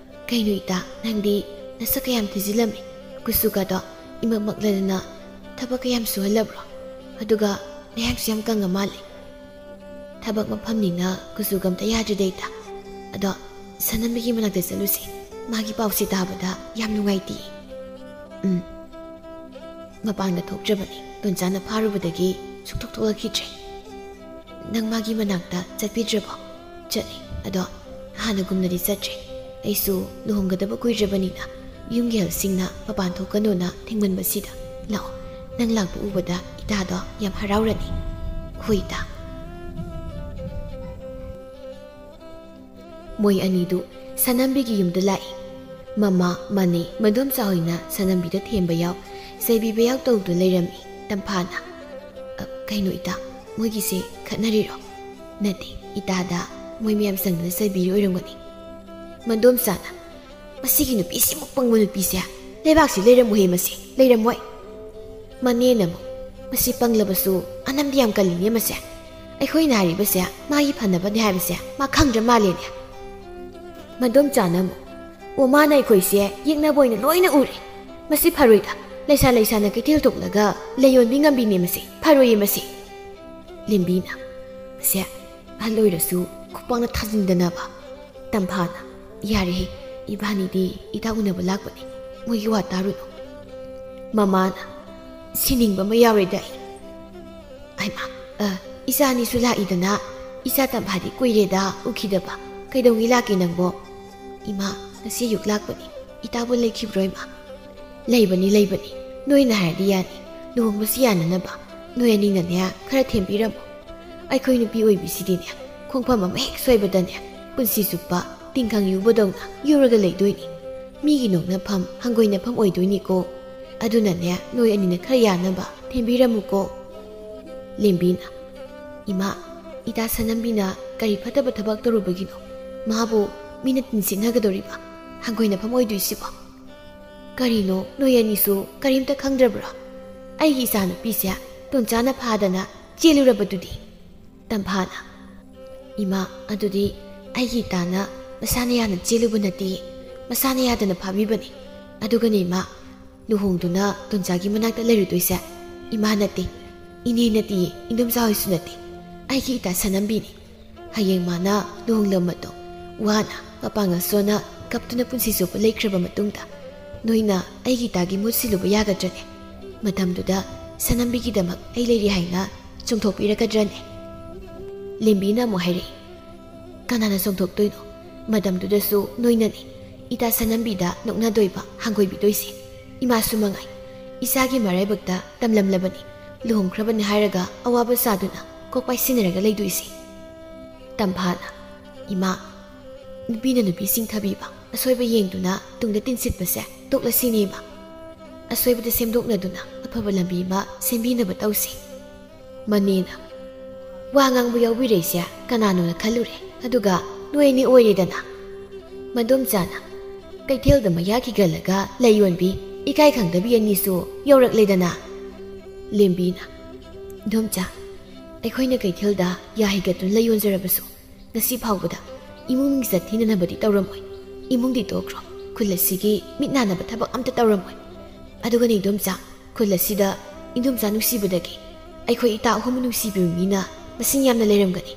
"ꯀꯩꯅꯣ ꯏꯇꯥ, ꯅꯪꯗꯤ ꯅꯁꯛ ꯀꯌꯥꯝ ꯊꯤꯖꯤꯜꯂꯝꯃꯤ? ꯀꯨꯆꯨꯒꯗꯣ ꯏꯃꯛ ꯃꯛꯂꯗꯅ ꯊꯕꯛ ꯀꯌꯥꯝ ꯁꯨꯍꯜꯂꯕ꯭ꯔꯣ? ꯑꯗꯨꯒ ꯅꯌꯥꯡꯁꯨ ꯌꯥꯝ ꯀꯪꯉ ꯃꯥꯜꯂꯦ꯫ ꯊꯕꯛ ꯃꯐꯝꯅꯤꯅ ꯀꯨꯆꯨꯒ ꯑꯝꯇ ꯌꯥꯗ꯭ꯔꯦꯗ ꯏꯇꯥ꯫ ꯑꯗꯣ ꯁꯅꯝꯕꯤꯒꯤ ꯃꯅꯥꯛꯇ ꯆꯠꯂꯨꯁꯦ꯫ ꯃꯥꯒꯤ ꯄꯥꯎꯁꯦ ꯇꯥꯕꯗ ꯌꯥꯝ ꯅꯨꯡꯉꯥꯏꯇꯦ꯫" ꯎꯝ꯫ ꯃꯄꯥꯟꯗ ꯊꯣꯛꯇ꯭ꯔꯕꯅꯤ꯫ ꯇꯣꯟꯆꯥꯅ ꯐꯥꯔꯨꯕꯗꯒꯤ ꯁꯨꯛꯊꯣꯛ ꯊꯣꯛꯂꯛꯈꯤꯗ꯭ꯔꯦ꯫ "ꯅꯪ ꯃꯥꯒꯤ ꯃꯅꯥꯛꯇ ꯆꯠꯄꯤꯗ꯭ꯔꯕꯣ?" "ꯆꯠꯂꯤ꯫ ꯑꯗꯣ ꯍꯥꯟꯅꯒꯨꯝꯅꯗꯤ ꯆꯠꯇ꯭ꯔꯦ꯫ ꯑꯩꯁꯨ ꯂꯨꯍꯣꯡꯒꯗꯕ ꯀꯨꯏꯗ꯭ꯔꯕꯅꯤꯅ ꯌꯨꯝꯒꯤ ꯑꯍꯜꯁꯤꯡꯅ ꯃꯄꯥꯟ ꯊꯣꯛꯀꯅꯣꯅ ꯊꯤꯡꯃꯟꯕꯁꯤꯗ꯫ ꯂꯥꯛꯑꯣ, ꯅꯪ ꯂꯥꯛꯄ ꯎꯕꯗ ꯏꯇꯥꯗꯣ ꯌꯥꯝ ꯍꯔꯥꯎꯔꯅꯤ꯫" "ꯍꯣꯏ ꯏꯇꯥ꯫" ꯃꯣꯏ ꯑꯅꯤꯗꯨ ꯁꯅꯝꯕꯤꯒꯤ ꯌꯨꯝꯗ ꯂꯥꯛꯏ꯫ ꯃꯃꯥ, ꯃꯅꯦ, ꯃꯗꯣꯝꯆꯥ ꯍꯣꯏꯅ ꯁꯅꯝꯕꯤꯗ ꯊꯦꯝꯕ ꯌꯥꯎ, ꯆꯩꯕꯤꯕ ꯌꯥꯎ ꯇꯧꯗꯨꯅ ꯂꯩꯔꯝꯃꯤ꯫ ꯇꯝꯐꯥꯅ, "ꯑ, ꯀꯩꯅꯣ ꯏꯇꯥ, ꯃꯣꯏꯒꯤꯁꯦ ꯈꯠꯅꯔꯤꯔꯣ?" "ꯅꯠꯇꯦ, ꯏꯇꯥꯗ ꯃꯣꯏ ꯃꯌꯥꯝ ꯆꯪꯗꯨꯅ ꯆꯩꯕꯤꯔꯤ ꯑꯣꯏꯔꯝꯒꯅꯤ꯫" ꯃꯗꯣꯝꯆꯥꯅ, "ꯃꯁꯤꯒꯤ ꯅꯨꯄꯤꯁꯤꯃꯨꯛ ꯄꯪꯕ ꯅꯨꯄꯤꯁꯦ ꯂꯩꯕꯥꯛꯁꯤ ꯂꯩꯔꯝꯃꯣꯏꯍꯦ, ꯃꯁꯤ ꯂꯩꯔꯝꯃꯣꯏ꯫" ꯃꯅꯦꯅ ꯑꯃꯨꯛ, "ꯃꯁꯤ ꯄꯪꯂꯕꯁꯨ ꯑꯅꯝꯗꯤ ꯌꯥꯝ ꯀꯜꯂꯤꯅꯦ ꯃꯁꯦ꯫ ꯑꯩꯈꯣꯏꯅ ꯍꯥꯏꯔꯤꯕꯁꯦ ꯃꯥꯒꯤ ꯐꯅꯕꯅꯦ ꯍꯥꯏꯕꯁꯦ ꯃꯥ ꯈꯪꯗ꯭ꯔ ꯃꯥꯜꯂꯦꯅꯦ꯫ ꯃꯗꯣꯝꯆꯥꯅ ꯑꯃꯨꯛ, "ꯑꯣ, ꯃꯥꯅ ꯑꯩꯈꯣꯏꯁꯦ ꯌꯦꯛꯅꯕ ꯑꯣꯏꯅ ꯂꯣꯏꯅ ꯎꯔꯦ꯫ ꯃꯁꯤ ꯐꯔꯣꯏꯗ, ꯂꯩꯁꯥ ꯂꯩꯁꯥꯅ ꯀꯩꯊꯦꯜ ꯊꯣꯛꯂꯒ ꯂꯩ ꯌꯣꯟꯕꯤ ꯉꯝꯕꯤꯅꯦ ꯃꯁꯤ, ꯐꯔꯣꯏꯌꯦ ꯃꯁꯤ"꯫ ꯂꯦꯝꯕꯤꯅ, "ꯃꯁꯦ ꯑꯍꯜ ꯑꯣꯏꯔꯁꯨ ꯈꯨꯄꯥꯛꯅ ꯊꯥꯖꯤꯟꯗꯅꯕ"꯫ ꯇꯝꯐꯥꯅ, "ꯌꯥꯔꯦꯍꯦ, ꯏꯕꯥꯅꯤꯗꯤ ꯏꯇꯥ ꯎꯅꯕ ꯂꯥꯛꯄꯅꯦ, ꯃꯣꯏꯒꯤ ꯋꯥ ꯇꯥꯔꯨꯅꯨ"꯫ ꯃꯃꯥꯅ, "ꯁꯤꯅꯤꯡꯕ ꯑꯃ ꯌꯥꯎꯔꯦꯗ ꯑꯩ꯫ ꯑꯩꯃ, ꯑ, ꯏꯆꯥ ꯑꯅꯤꯁꯨ ꯂꯥꯛꯏꯗꯅ, ꯏꯆꯥ ꯇꯝꯐꯥꯗꯤ ꯀꯨꯏꯔꯦꯗ ꯎꯈꯤꯗꯕ꯫ ꯀꯩꯗꯧꯉꯩ ꯂꯥꯛꯀꯦ ꯅꯪꯕꯣ?" "ꯏꯃꯥ, ꯉꯁꯤ ꯑꯌꯨꯛ ꯂꯥꯛꯄꯅꯤ꯫ ꯏꯇꯥꯕꯨ ꯂꯩꯈꯤꯕ꯭ꯔꯣ, ꯏꯃꯥ?" "ꯂꯩꯕꯅꯤ, ꯂꯩꯕꯅꯤ꯫ ꯅꯣꯏꯅ ꯍꯥꯏꯔꯗꯤ ꯌꯥꯅꯤ꯫ ꯂꯨꯍꯣꯡꯕꯁꯤ ꯌꯥꯅꯅꯕ ꯅꯣꯏ ꯑꯅꯤꯅꯅꯦ ꯈꯔ ꯊꯦꯝꯕꯤꯔꯝꯃꯣ꯫ ꯑꯩꯈꯣꯏ ꯅꯨꯄꯤ ꯑꯣꯏꯕꯤꯁꯤꯗꯤꯅꯦ, ꯈꯣꯡꯐꯝ ꯑꯃ ꯍꯦꯛ ꯁꯣꯏꯕꯗꯅꯦ, ꯄꯨꯟꯁꯤ ꯆꯨꯞꯄ ꯇꯤꯡꯈꯪ ꯌꯨꯕꯗꯧꯅ ꯌꯨꯔꯒ ꯂꯩꯗꯣꯏꯅꯤ꯫ ꯃꯤꯒꯤ ꯅꯣꯛꯅꯐꯝ, ꯍꯪꯒꯣꯏꯅꯐꯝ ꯑꯣꯏꯗꯣꯏꯅꯤꯀꯣ꯫ ꯑꯗꯨꯅꯅꯦ, ꯅꯣꯏ ꯑꯅꯤꯅ ꯈꯔ ꯌꯥꯅꯕ ꯊꯦꯝꯕꯤꯔꯝꯃꯨꯀꯣ"꯫ ꯂꯦꯝꯕꯤꯅ, "ꯏꯃꯥ, ꯏꯇꯥ ꯁꯅꯝꯕꯤꯅ ꯀꯔꯤ ꯐꯠꯇꯕ ꯊꯕꯛ ꯇꯧꯔꯨꯕꯒꯤꯅꯣ ꯃꯥꯕꯨ ꯃꯤꯅ ꯇꯤꯟꯁꯤꯠꯅꯒꯗꯧꯔꯤꯕ, ꯍꯪꯒꯣꯏꯅꯐꯝ ꯑꯣꯏꯗꯣꯏꯁꯤꯕꯣ? ꯀꯔꯤꯅꯣ, ꯅꯣꯏ ꯑꯅꯤꯁꯨ ꯀꯔꯤꯝꯇ ꯈꯪꯗ꯭ꯔꯕ꯭ꯔꯣ? ꯑꯩꯒꯤ ꯏꯆꯥꯅꯨꯄꯤꯁꯦ ꯇꯣꯟꯆꯥꯅ ꯐꯥꯗꯅ ꯆꯦꯜꯂꯨꯔꯕꯗꯨꯗꯤ"꯫ ꯇꯝꯐꯥꯅ, "ꯏꯃꯥ, ꯑꯗꯨꯗꯤ ꯑꯩꯒꯤ ꯏꯇꯥꯅ ꯃꯁꯥꯅ ꯌꯥꯅ ꯆꯦꯜꯂꯨꯕ ꯅꯠꯇꯦ, ꯃꯁꯥꯅ ꯌꯥꯗꯅ ꯐꯥꯕꯤꯕꯅꯤ꯫ ꯑꯗꯨꯒꯅꯦ ꯏꯃꯥ, ꯂꯨꯍꯣꯡꯗꯨꯅ ꯇꯣꯟꯆꯥꯒꯤ ꯃꯅꯥꯛꯇ ꯂꯩꯔꯨꯗꯣꯏꯁꯦ ꯏꯃꯥ ꯅꯠꯇꯦ, ꯏꯅꯦ ꯅꯠꯇꯦ, ꯏꯟꯗꯣꯝꯆꯥ ꯍꯣꯏꯁꯨ ꯅꯠꯇꯦ꯫ ꯑꯩꯒꯤ ꯏꯇꯥ ꯁꯅꯝꯕꯤꯅꯤ꯫ ꯍꯌꯦꯡ ꯃꯥꯅ ꯂꯨꯍꯣꯡꯂꯕ ꯃꯇꯨꯡ, ꯋꯥꯅ, ꯃꯄꯥꯡꯒꯜ ꯁꯣꯟꯅ, ꯀꯞꯇꯨꯅ ꯄꯨꯟꯁꯤ ꯆꯨꯞꯄ ꯂꯩꯈ꯭ꯔꯕ ꯃꯇꯨꯡꯗ, ꯅꯣꯏꯅ ꯑꯩꯒꯤ ꯏꯇꯥꯒꯤ ꯃꯍꯨꯠ ꯁꯤꯜꯂꯨꯕ ꯌꯥꯒꯗ꯭ꯔꯅꯦ? ꯃꯇꯝꯗꯨꯗ ꯁꯅꯝꯕꯤꯒꯤꯗꯃꯛ ꯑꯩ ꯂꯩꯔꯤ ꯍꯥꯏꯅ ꯆꯣꯡꯊꯣꯛꯄꯤꯔꯒꯗ꯭ꯔꯅꯦ?" ꯂꯦꯝꯕꯤꯅ ꯑꯃꯨꯛ ꯍꯥꯏꯔꯛꯏ, "ꯀꯅꯥꯅ ꯆꯣꯡꯊꯣꯛꯇꯣꯏꯅꯣ? ꯃꯇꯝꯗꯨꯗꯁꯨ ꯅꯣꯏꯅꯅꯤ ꯏꯇꯥ ꯁꯅꯝꯕꯤꯗ ꯅꯣꯛꯅꯗꯣꯏꯕ, ꯍꯪꯒꯣꯏꯕꯤꯗꯣꯏꯁꯦ꯫ ꯏꯃꯥꯁꯨ ꯃꯉꯥꯏ, ꯏꯆꯥꯒꯤ ꯃꯔꯥꯏꯕꯛꯇ ꯇꯝꯂꯝꯂꯕꯅꯤ, ꯂꯨꯍꯣꯡꯈ꯭ꯔꯕꯅꯤ ꯍꯥꯏꯔꯒ ꯑꯋꯥꯕ ꯆꯥꯗꯨꯅ ꯀꯣꯛ ꯄꯥꯏꯁꯤꯟꯅꯔꯒ ꯂꯩꯗꯣꯏꯁꯦ"꯫ ꯇꯝꯐꯥꯅ, "ꯏꯃꯥ, ꯅꯨꯄꯤꯅ ꯅꯨꯄꯤ ꯆꯤꯡꯊꯕꯤꯕ, ꯑꯁꯣꯏꯕ ꯌꯦꯡꯗꯨꯅ ꯇꯨꯡꯗ ꯇꯤꯟꯁꯤꯠꯄꯁꯦ ꯇꯣꯛꯂꯁꯤꯅꯦ ꯏꯃꯥ꯫ ꯑꯁꯣꯏꯕꯗ ꯁꯦꯝꯗꯣꯛꯅꯗꯨꯅ ꯑꯐꯕ ꯂꯝꯕꯤ ꯑꯃ ꯁꯦꯝꯕꯤꯅꯕ ꯇꯧꯁꯤ"꯫ ꯃꯅꯦꯅ, "ꯋꯥ ꯉꯥꯡꯕ ꯌꯥꯎꯕꯤꯔꯛꯏꯁꯦ ꯀꯅꯥꯅꯣꯅ ꯈꯜꯂꯨꯔꯦ, ꯑꯗꯨꯒ ꯅꯣꯏ ꯑꯅꯤ ꯑꯣꯏꯔꯦꯗꯅ"꯫ ꯃꯗꯣꯝꯆꯥꯅ, "ꯀꯩꯊꯦꯜꯗ ꯃꯌꯥ ꯈꯤꯒꯜꯂꯒ ꯂꯩ ꯌꯣꯟꯕꯤ, ꯏꯀꯥꯏ ꯈꯪꯗꯕꯤ ꯑꯅꯤꯁꯨ ꯌꯧꯔꯛꯂꯦꯗꯅ"꯫ ꯂꯦꯝꯕꯤꯅ, "ꯏꯗꯣꯝꯆꯥ, ꯑꯩꯈꯣꯏꯅ ꯀꯩꯊꯦꯜꯗ ꯌꯥ ꯍꯩꯒꯠꯇꯨꯅ ꯂꯩ ꯌꯣꯟꯖꯔꯕꯁꯨ, ꯉꯁꯤ ꯐꯥꯎꯕꯗ ꯏꯃꯨꯡ ꯃꯤꯡꯆꯠ ꯊꯤꯅꯅꯕꯗꯤ ꯇꯧꯔꯝꯃꯣꯏ꯫ ꯏꯃꯨꯡꯗꯤ ꯇꯣꯛꯈ꯭ꯔꯣ, ꯈꯨꯜ ꯑꯁꯤꯒꯤ ꯃꯤꯠ ꯅꯥꯅꯕ ꯊꯕꯛ ꯑꯝꯇ ꯇꯧꯔꯝꯃꯣꯏ꯫ ꯑꯗꯨꯒꯅꯦ ꯏꯗꯣꯝꯆꯥ, ꯈꯨꯜ ꯑꯁꯤꯗ ꯏꯗꯣꯝꯆꯥ ꯅꯨꯡꯁꯤꯕꯗꯒꯤ ꯑꯩꯈꯣꯏ ꯏꯇꯥ ꯑꯍꯨꯝꯕꯨ ꯅꯨꯡꯁꯤꯕꯤꯕ ꯃꯤꯅ ꯃꯁꯤꯡ ꯌꯥꯝꯅ ꯂꯩꯔꯝꯒꯅꯤ꯫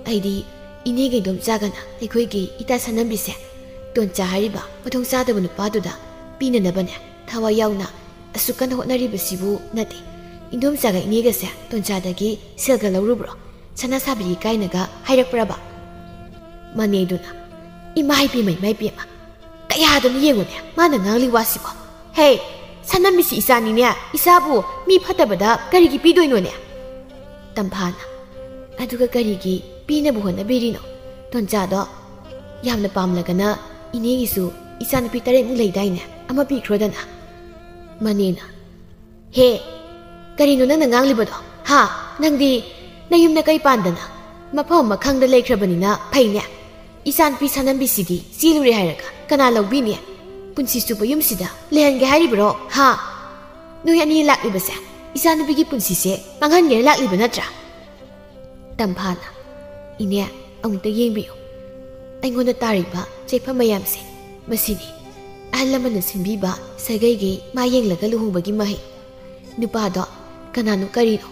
ꯑꯩꯗꯤ ꯏꯅꯦꯒ ꯏꯗꯣꯝꯆꯥꯒꯅ ꯑꯩꯈꯣꯏꯒꯤ ꯏꯇꯥ ꯁꯅꯝꯕꯤꯁꯦ ꯇꯣꯟꯆꯥ ꯍꯥꯏꯔꯤꯕ ꯃꯊꯣꯡ ꯆꯥꯗꯕ ꯅꯨꯄꯥꯗꯨꯗ ꯄꯤꯅꯅꯕꯅꯦ ꯊꯋꯥꯏ ꯌꯥꯎꯅ ꯑꯁꯨꯛ ꯀꯟꯅ ꯍꯣꯠꯅꯔꯤꯕꯁꯤꯕꯨ ꯅꯠꯇꯦ꯫ ꯏꯗꯣꯝꯆꯥꯒ ꯏꯅꯦꯒꯁꯦ ꯇꯣꯟꯆꯥꯗꯒꯤ ꯁꯦꯜꯒ ꯂꯧꯔꯨꯕ꯭ꯔꯣ? ꯁꯅꯥ ꯁꯥꯕꯤꯒꯦ ꯀꯥꯏꯅꯒ ꯍꯥꯏꯔꯛꯄ꯭ꯔꯕ? ꯃꯅꯦꯗꯨꯅ, "ꯏꯃꯥ ꯏꯄꯦꯝꯃ, ꯏꯃꯥ ꯏꯄꯦꯝꯃ, ꯀꯌꯥꯗꯅꯣ ꯌꯦꯡꯉꯨꯅꯦ ꯃꯥꯅ ꯉꯥꯡꯂꯤ ꯋꯥꯁꯤꯕꯣ꯫ ꯍꯦ, ꯁꯅꯝꯕꯤꯁꯤ ꯏꯆꯥꯅꯤꯅꯦ, ꯏꯆꯥꯕꯨ ꯃꯤ ꯐꯠꯇꯕꯗ ꯀꯔꯤꯒꯤ ꯄꯤꯗꯣꯏꯅꯣꯅꯦ?" ꯇꯝꯐꯥꯅ, "ꯑꯗꯨꯒ ꯀꯔꯤꯒꯤ ꯄꯤꯅꯕ ꯍꯣꯠꯅꯕꯤꯔꯤꯅꯣ? ꯇꯣꯟꯆꯥꯗꯣ ꯌꯥꯝꯅ ꯄꯥꯝꯂꯒꯅ ꯏꯅꯦꯒꯤꯁꯨ ꯏꯆꯥꯅꯨꯄꯤ ꯇꯔꯦꯠꯃꯨꯛ ꯂꯩꯗꯥꯏꯅꯦ, ꯑꯃ ꯄꯤꯈ꯭ꯔꯣꯗꯅ꯫" ꯃꯅꯦꯅ, "ꯍꯦ, ꯀꯔꯤꯅꯣ ꯅꯪꯅ ꯉꯥꯡꯂꯤꯕꯗꯣ? ꯍꯥ? ꯅꯪꯗꯤ ꯅꯌꯨꯝ ꯅꯀꯩ ꯄꯥꯟꯗꯅ ꯃꯐꯝ ꯑꯃ ꯈꯪꯗ ꯂꯩꯈ꯭ꯔꯕꯅꯤꯅ ꯐꯩꯅꯦ꯫ ꯏꯆꯥꯅꯨꯄꯤ ꯁꯅꯝꯕꯤꯁꯤꯗꯤ ꯆꯦꯜꯂꯨꯔꯦ ꯍꯥꯏꯔꯒ ꯀꯅꯥ ꯂꯧꯕꯤꯅꯤ? ꯄꯨꯟꯁꯤ ꯆꯨꯞꯄ ꯌꯨꯝꯁꯤꯗ ꯂꯩꯍꯟꯒꯦ ꯍꯥꯏꯔꯤꯕ꯭ꯔꯣ? ꯍꯥ? ꯅꯣꯏ ꯑꯅꯤ ꯂꯥꯛꯂꯤꯕꯁꯦ ꯏꯆꯥꯅꯨꯄꯤꯒꯤ ꯄꯨꯟꯁꯤꯁꯦ ꯃꯥꯡꯍꯟꯒꯦꯅ ꯂꯥꯛꯂꯤꯕ ꯅꯠꯇ꯭ꯔꯥ?" ꯇꯝꯐꯥꯅ, "ꯏꯅꯦ, ꯑꯃꯨꯛꯇ ꯌꯦꯡꯕꯤꯌꯨ꯫ ꯑꯩꯉꯣꯟꯗ ꯇꯥꯔꯤꯕ ꯆꯩꯐꯝ ꯃꯌꯥꯝꯁꯦ, ꯃꯁꯤꯅꯤ ꯑꯍꯜ ꯂꯃꯟꯅ ꯁꯤꯟꯕꯤꯕ ꯁꯥꯒꯩꯒꯤ ꯃꯥ ꯌꯦꯡꯂꯒ ꯂꯨꯍꯣꯡꯕꯒꯤ ꯃꯍꯩ꯫ ꯅꯨꯄꯥꯗꯣ ꯀꯅꯥꯅꯣ ꯀꯔꯤꯅꯣ,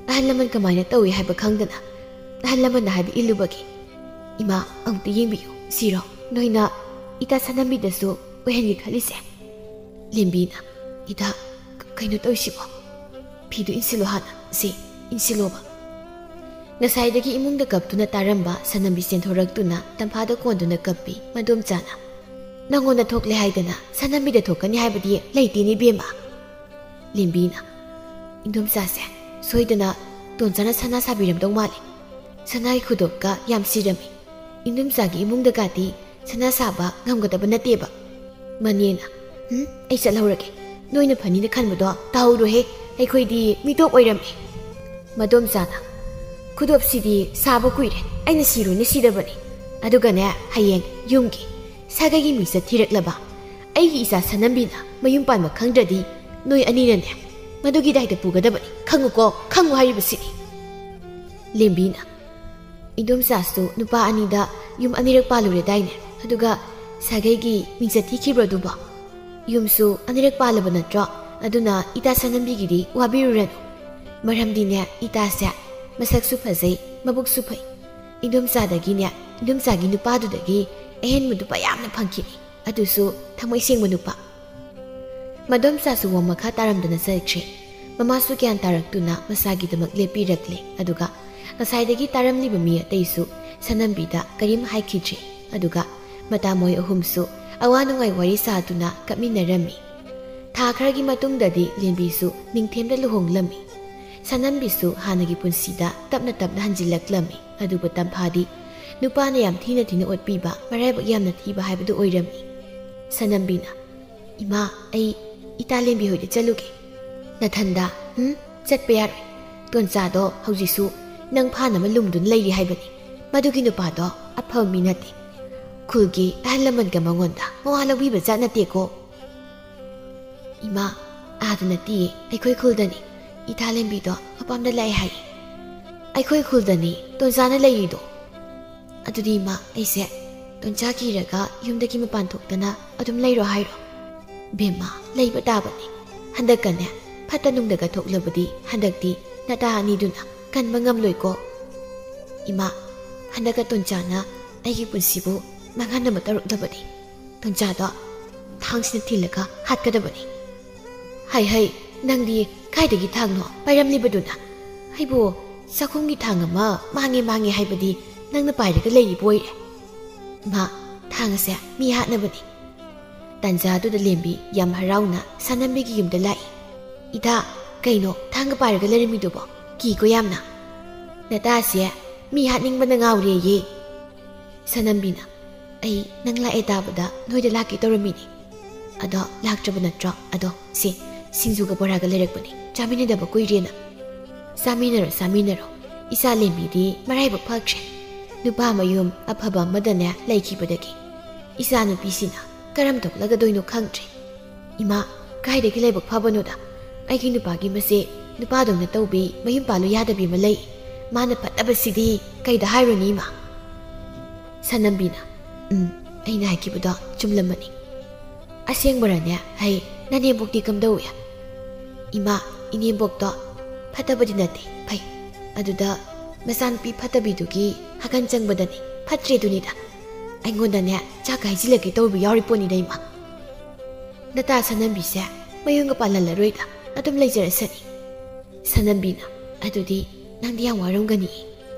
ꯑꯍꯜ ꯂꯃꯟ ꯀꯃꯥꯏꯅ ꯇꯧꯏ ꯍꯥꯏꯕ ꯈꯪꯗꯅ ꯑꯍꯜ ꯂꯃꯟꯅ ꯍꯥꯏꯕ ꯏꯜꯂꯨꯕꯒꯤ꯫ ꯏꯃꯥ, ꯑꯃꯨꯛꯇ ꯌꯦꯡꯕꯤꯌꯨ꯫ ꯁꯤꯔꯣ ꯅꯣꯏꯅ ꯏꯇꯥ ꯁꯅꯝꯕꯤꯗꯁꯨ ꯑꯣꯏꯍꯟꯒꯦ ꯈꯜꯂꯤꯁꯦ?" ꯂꯦꯝꯕꯤꯅ, "ꯏꯇꯥ, ꯀ-, ꯀꯩꯅꯣ ꯇꯧꯔꯤꯁꯤꯕꯣ? ꯐꯤꯗꯨ ꯏꯟꯁꯤꯜꯂꯣ ꯍꯥꯟꯅ꯫ ꯁꯦ, ꯏꯟꯁꯤꯜꯂꯣꯕ꯫" ꯉꯁꯥꯏꯗꯒꯤ ꯏꯃꯨꯡꯗ ꯀꯞꯇꯨꯅ ꯇꯥꯔꯝꯕ ꯁꯅꯝꯕꯤ ꯆꯦꯟꯊꯣꯔꯛꯇꯨꯅ ꯇꯝꯐꯥꯗ ꯀꯣꯟꯗꯨꯅ ꯀꯞꯄꯤ꯫ ꯃꯗꯣꯝꯆꯥꯅ, "ꯅꯪꯉꯣꯟꯗ ꯊꯣꯛꯂꯦ ꯍꯥꯏꯗꯅ ꯁꯅꯝꯕꯤꯗ ꯊꯣꯛꯀꯅꯤ ꯍꯥꯏꯕꯗꯤ ꯂꯩꯇꯦꯅꯦ ꯏꯕꯦꯝꯃ꯫" ꯂꯦꯝꯕꯤꯅ, "ꯏꯟꯗꯣꯝꯆꯥꯁꯦ ꯁꯣꯏꯗꯅ ꯇꯣꯟꯆꯥꯅ ꯁꯅꯥ ꯁꯥꯕꯤꯔꯝꯗꯧ ꯃꯥꯜꯂꯤ꯫ ꯁꯅꯥꯒꯤ ꯈꯨꯗꯣꯞꯀ ꯌꯥꯝ ꯁꯤꯔꯝꯃꯤ꯫ ꯏꯟꯗꯣꯝꯆꯥꯒꯤ ꯏꯃꯨꯡꯗꯒꯗꯤ ꯁꯅꯥ ꯁꯥꯕ ꯉꯝꯒꯗꯕ ꯅꯠꯇꯦꯕ꯫" ꯃꯅꯦꯅ, "ꯍꯨꯝ, ꯑꯩ ꯆꯠꯍꯧꯔꯒꯦ꯫ ꯅꯣꯏꯅ ꯐꯅꯤꯅ ꯈꯟꯕꯗꯣ ꯇꯥꯍꯧꯔꯣꯍꯦ꯫ ꯑꯩꯈꯣꯏꯗꯤ ꯃꯤꯇꯣꯞ ꯑꯣꯏꯔꯝꯃꯦ꯫" ꯃꯗꯣꯝꯆꯥꯅ, "ꯈꯨꯗꯣꯞꯁꯤꯗꯤ ꯁꯥꯕ ꯀꯨꯏꯔꯦ꯫ ꯑꯩꯅ ꯁꯤꯔꯣꯏꯅ ꯁꯤꯗꯕꯅꯤ꯫ ꯑꯗꯨꯒꯅꯦ, ꯍꯌꯦꯡ ꯌꯨꯝꯒꯤ ꯁꯥꯒꯩꯒꯤ ꯃꯤꯡꯆꯠ ꯊꯤꯔꯛꯂꯕ ꯑꯩꯒꯤ ꯏꯆꯥ ꯁꯅꯝꯕꯤꯅ ꯃꯌꯨꯝ ꯄꯥꯟꯕ ꯈꯪꯗ꯭ꯔꯗꯤ ꯅꯣꯏ ꯑꯅꯤꯅꯅꯦ ꯃꯗꯨꯒꯤ ꯗꯥꯏꯇ ꯄꯨꯒꯗꯕꯅꯤ꯫ ꯈꯪꯉꯨꯀꯣ, ꯈꯪꯉꯨ ꯍꯥꯏꯔꯤꯕꯁꯤꯅꯤ꯫" ꯂꯦꯝꯕꯤꯅ, "ꯏꯗꯣꯝꯆꯥꯁꯨ ꯅꯨꯄꯥ ꯑꯅꯤꯗ ꯌꯨꯝ ꯑꯅꯤꯔꯛ ꯄꯥꯜꯂꯨꯔꯦꯗꯥꯏꯅꯦ? ꯑꯗꯨꯒ ꯁꯥꯒꯩꯒꯤ ꯃꯤꯡꯆꯠ ꯊꯤꯈꯤꯕ꯭ꯔꯣ ꯑꯗꯨꯕꯣ? ꯌꯨꯝꯁꯨ ꯑꯅꯤꯔꯛ ꯄꯥꯜꯂꯕ ꯅꯠꯇ꯭ꯔꯣ? ꯑꯗꯨꯅ ꯏꯇꯥ ꯁꯅꯝꯕꯤꯒꯤꯗꯤ ꯋꯥꯕꯤꯔꯨꯔꯅꯨ꯫ ꯃꯔꯝꯗꯤꯅꯦ, ꯏꯇꯥꯁꯦ ꯃꯁꯛꯁꯨ ꯐꯖꯩ, ꯃꯕꯨꯛꯁꯨ ꯐꯩ꯫ ꯏꯗꯣꯝꯆꯥꯗꯒꯤꯅꯦ, ꯏꯗꯣꯝꯆꯥꯒꯤ ꯅꯨꯄꯥꯗꯨꯗꯒꯤ ꯑꯍꯦꯟꯕ ꯅꯨꯄꯥ ꯌꯥꯝꯅ ꯐꯪꯈꯤꯅꯤ, ꯑꯗꯨꯁꯨ ꯊꯃꯣꯏ ꯁꯦꯡꯕ ꯅꯨꯄꯥ꯫" ꯃꯗꯣꯝꯆꯥꯁꯨ ꯋꯥ ꯃꯈꯥ ꯇꯥꯔꯝꯗꯅ ꯆꯠꯈ꯭ꯔꯦ꯫ ꯃꯃꯥꯁꯨ ꯒ꯭ꯌꯥꯟ ꯇꯥꯔꯛꯇꯨꯅ ꯃꯁꯥꯒꯤꯗꯃꯛ ꯂꯦꯞꯄꯤꯔꯛꯂꯦ꯫ ꯑꯗꯨꯒ ꯉꯁꯥꯏꯗꯒꯤ ꯇꯥꯔꯝꯂꯤꯕ ꯃꯤ ꯑꯇꯩꯁꯨ ꯁꯅꯝꯕꯤꯗ ꯀꯔꯤꯝ ꯍꯥꯏꯈꯤꯗ꯭ꯔꯦ꯫ ꯑꯗꯨꯒ ꯃꯇꯥ ꯃꯣꯏ ꯑꯍꯨꯝꯁꯨ ꯑꯋꯥ ꯅꯨꯡꯉꯥꯏ ꯋꯥꯔꯤ ꯁꯥꯗꯨꯅ ꯀꯞꯃꯤꯟꯅꯔꯝꯃꯤ꯫ ꯊꯥ ꯈꯔꯒꯤ ꯃꯇꯨꯡꯗꯗꯤ ꯂꯦꯝꯕꯤꯁꯨ ꯅꯤꯡꯊꯦꯝꯗ ꯂꯨꯍꯣꯡꯂꯝꯃꯤ꯫ ꯁꯅꯝꯕꯤꯁꯨ ꯍꯥꯟꯅꯒꯤ ꯄꯨꯟꯁꯤꯗ ꯇꯞꯅ ꯇꯞꯅ ꯍꯟꯖꯤꯜꯂꯛꯂꯝꯃꯤ꯫ ꯑꯗꯨꯕꯨ ꯇꯝꯐꯥꯗꯤ ꯅꯨꯄꯥꯅ ꯌꯥꯝ ꯊꯤꯅ ꯊꯤꯅ ꯑꯣꯠꯄꯤꯕ, ꯃꯔꯥꯏꯕꯛ ꯌꯥꯝꯅ ꯊꯤꯕ ꯍꯥꯏꯕꯗꯨ ꯑꯣꯏꯔꯝꯃꯤ꯫ ꯁꯅꯝꯕꯤꯅ, "ꯏꯃꯥ, ꯑꯩ ꯏꯇꯥ ꯂꯦꯝꯕꯤ ꯍꯣꯏꯗ ꯆꯠꯂꯨꯒꯦ꯫" "ꯅꯊꯟꯗ? ꯎꯝ, ꯆꯠꯄ ꯌꯥꯔꯣꯏ꯫ ꯇꯣꯟꯆꯥꯗꯣ ꯍꯧꯖꯤꯛꯁꯨ ꯅꯪ ꯐꯥꯅꯕ ꯂꯨꯝꯗꯨꯅ ꯂꯩꯔꯤ ꯍꯥꯏꯕꯅꯤ꯫ ꯃꯗꯨꯒꯤ ꯅꯨꯄꯥꯗꯣ ꯑꯐꯕ ꯃꯤ ꯅꯠꯇꯦ꯫ ꯈꯨꯜꯒꯤ ꯑꯍꯜ ꯂꯃꯟꯒ ꯃꯉꯣꯟꯗ ꯃꯋꯥ ꯂꯧꯕꯤꯕ ꯖꯥꯠ ꯅꯠꯇꯦꯀꯣ꯫" "ꯏꯃꯥ, ꯑꯥꯗ ꯅꯠꯇꯤꯌꯦ, ꯑꯩꯈꯣꯏ ꯈꯨꯜꯗꯅꯤ꯫ ꯏꯇꯥ ꯂꯦꯝꯕꯤꯗꯣ ꯃꯄꯥꯝꯗ ꯂꯥꯛꯑꯦ ꯍꯥꯏꯌꯦ꯫ ꯑꯩꯈꯣꯏ ꯈꯨꯜꯗꯅꯤ ꯇꯣꯟꯆꯥꯅ ꯂꯩꯔꯤꯗꯣ꯫" "ꯑꯗꯨꯗꯤ ꯏꯃꯥ, ꯑꯩꯁꯦ ꯇꯣꯟꯆꯥ ꯀꯤꯔꯒ ꯌꯨꯝꯗꯒꯤ ꯃꯄꯥꯟ ꯊꯣꯛꯇꯅ ꯑꯗꯨꯝ ꯂꯩꯔꯣ ꯍꯥꯏꯔꯣ?" "ꯕꯦꯝꯃ, ꯂꯩꯕ ꯇꯥꯕꯅꯤ꯫ ꯍꯟꯗꯛꯀꯅꯦ, ꯐꯠꯇ ꯅꯨꯡꯗꯒ ꯊꯣꯛꯂꯕꯗꯤ ꯍꯟꯗꯛꯇꯤ ꯅꯇꯥ ꯑꯅꯤꯗꯨꯅ ꯀꯟꯕ ꯉꯝꯂꯣꯏꯀꯣ꯫" "ꯏꯃꯥ, ꯍꯟꯗꯛꯀ ꯇꯣꯟꯆꯥꯅ ꯑꯩꯒꯤ ꯄꯨꯟꯁꯤꯕꯨ ꯃꯥꯡꯍꯟꯅꯕ ꯇꯧꯔꯛꯂꯕꯗꯤ ꯇꯣꯟꯆꯥꯗꯣ ꯊꯥꯡꯁꯤꯅ ꯊꯤꯜꯂꯒ ꯍꯥꯠꯀꯗꯕꯅꯤ꯫" "ꯍꯩ ꯍꯩ, ꯅꯪꯗꯤ ꯀꯥꯏꯗꯒꯤ ꯊꯥꯡꯅꯣ ꯄꯥꯏꯔꯝꯂꯤꯕꯗꯨꯅ? ꯑꯩꯕꯨ ꯆꯥꯛꯈꯨꯝꯒꯤ ꯊꯥꯡ ꯑꯃ ꯃꯥꯡꯉꯦ ꯃꯥꯡꯉꯦ ꯍꯥꯏꯕꯗꯤ ꯅꯪꯅ ꯄꯥꯏꯔꯒ ꯂꯩꯔꯤꯕ ꯑꯣꯏꯔꯦ꯫" "ꯏꯃꯥ, ꯊꯥꯡ ꯑꯁꯦ ꯃꯤ ꯍꯥꯠꯅꯕꯅꯤ꯫" ꯇꯥꯟꯖꯥꯗꯨꯗ ꯂꯦꯝꯕꯤ ꯌꯥꯝ ꯍꯔꯥꯎꯅ ꯁꯅꯝꯕꯤꯒꯤ ꯌꯨꯝꯗ ꯂꯥꯛꯏ꯫ "ꯏꯇꯥ, ꯀꯩꯅꯣ ꯊꯥꯡꯒ ꯄꯥꯏꯔꯒ ꯂꯩꯔꯝꯃꯤꯗꯨꯕꯣ? ꯀꯤꯀꯣ ꯌꯥꯝꯅ꯫" "ꯅꯇꯥꯁꯦ ꯃꯤ ꯍꯥꯠꯅꯤꯡꯕꯅ ꯉꯥꯎꯔꯦꯌꯦ꯫" ꯁꯅꯝꯕꯤꯅ, "ꯑꯩ ꯅꯪ ꯂꯥꯛꯑꯦ ꯇꯥꯕꯗ ꯅꯣꯏꯗ ꯂꯥꯛꯀꯦ ꯇꯧꯔꯝꯃꯤꯅꯤ꯫ ꯑꯗꯣ ꯂꯥꯛꯇ꯭ꯔꯕ ꯅꯠꯇ꯭ꯔꯣ? ꯑꯗꯣ ꯁꯦ, ꯁꯤꯡꯖꯨꯒ ꯕꯣꯔꯥꯒ ꯂꯩꯔꯛꯄꯅꯤ, ꯆꯥꯃꯤꯟꯅꯗꯕ ꯀꯨꯏꯔꯦꯅ꯫" "ꯆꯥꯃꯤꯟꯅꯔꯣ, ꯆꯥꯃꯤꯟꯅꯔꯣ꯫ ꯏꯆꯥ ꯂꯦꯝꯕꯤꯗꯤ ꯃꯔꯥꯏꯕꯛ ꯐꯈ꯭ꯔꯦ꯫ ꯅꯨꯄꯥ ꯃꯌꯨꯝ ꯑꯐꯕ ꯑꯃꯗꯅꯦ ꯂꯩꯈꯤꯕꯗꯒꯤ ꯏꯆꯥ ꯅꯨꯄꯤꯁꯤꯅ ꯀꯔꯝ ꯇꯧꯂꯒꯗꯣꯏꯅꯣ ꯈꯪꯗ꯭ꯔꯦ꯫ ꯏꯃꯥ, ꯀꯥꯏꯗꯒꯤ ꯂꯥꯏꯕꯛ ꯐꯕꯅꯣꯗ? ꯑꯩꯒꯤ ꯅꯨꯄꯥꯒꯤ ꯃꯆꯦ ꯅꯨꯄꯥꯗꯧꯅ ꯇꯧꯕꯤ, ꯃꯌꯨꯝ ꯄꯥꯜꯂꯨ ꯌꯥꯗꯕꯤ ꯑꯃ ꯂꯩ꯫ ꯃꯥꯅ ꯐꯠꯇꯕꯁꯤꯗꯤ ꯀꯩꯗ ꯍꯥꯏꯔꯨꯅꯤ, ꯏꯃꯥ? ꯁꯅꯝꯕꯤꯅ, "ꯎꯝ, ꯑꯩꯅ ꯍꯥꯏꯈꯤꯕꯗꯣ ꯆꯨꯝꯂꯝꯃꯅꯤ꯫ ꯑꯁꯦꯡꯕꯔꯅꯦ? ꯍꯩ, ꯅꯅꯦꯝꯕꯣꯛꯇꯤ ꯀꯝꯗꯧꯏ?" "ꯏꯃꯥ, ꯏꯅꯦꯝꯕꯣꯛꯇꯣ ꯐꯠꯇꯕꯗꯤ ꯅꯠꯇꯦ, ꯐꯩ꯫ ꯑꯗꯨꯗ ꯃꯆꯥꯅꯨꯄꯤ ꯐꯠꯇꯕꯤꯗꯨꯒꯤ ꯍꯥꯒꯟ ꯆꯪꯕꯗꯅꯤ, ꯐꯠꯇ꯭ꯔꯦꯗꯨꯅꯤꯗ꯫ ꯑꯩꯉꯣꯟꯗꯅꯦ ꯆꯥꯛꯀ ꯍꯩꯖꯤꯜꯂꯛꯀꯦ ꯇꯧꯔꯨꯕ ꯌꯥꯎꯔꯤ ꯄꯣꯠꯅꯤꯗ, ꯏꯃꯥ꯫ ꯅꯇꯥ ꯁꯅꯝꯕꯤꯁꯦ ꯃꯌꯨꯝꯒ ꯄꯥꯜꯍꯜꯂꯔꯣꯏꯗ, ꯑꯗꯨꯝ ꯂꯩꯖꯔꯁꯅꯤ꯫" ꯁꯅꯝꯕꯤꯅ, "ꯑꯗꯨꯗꯤ ꯅꯪꯗꯤ ꯌꯥꯝ ꯋꯥꯔꯝꯒꯅꯤ꯫"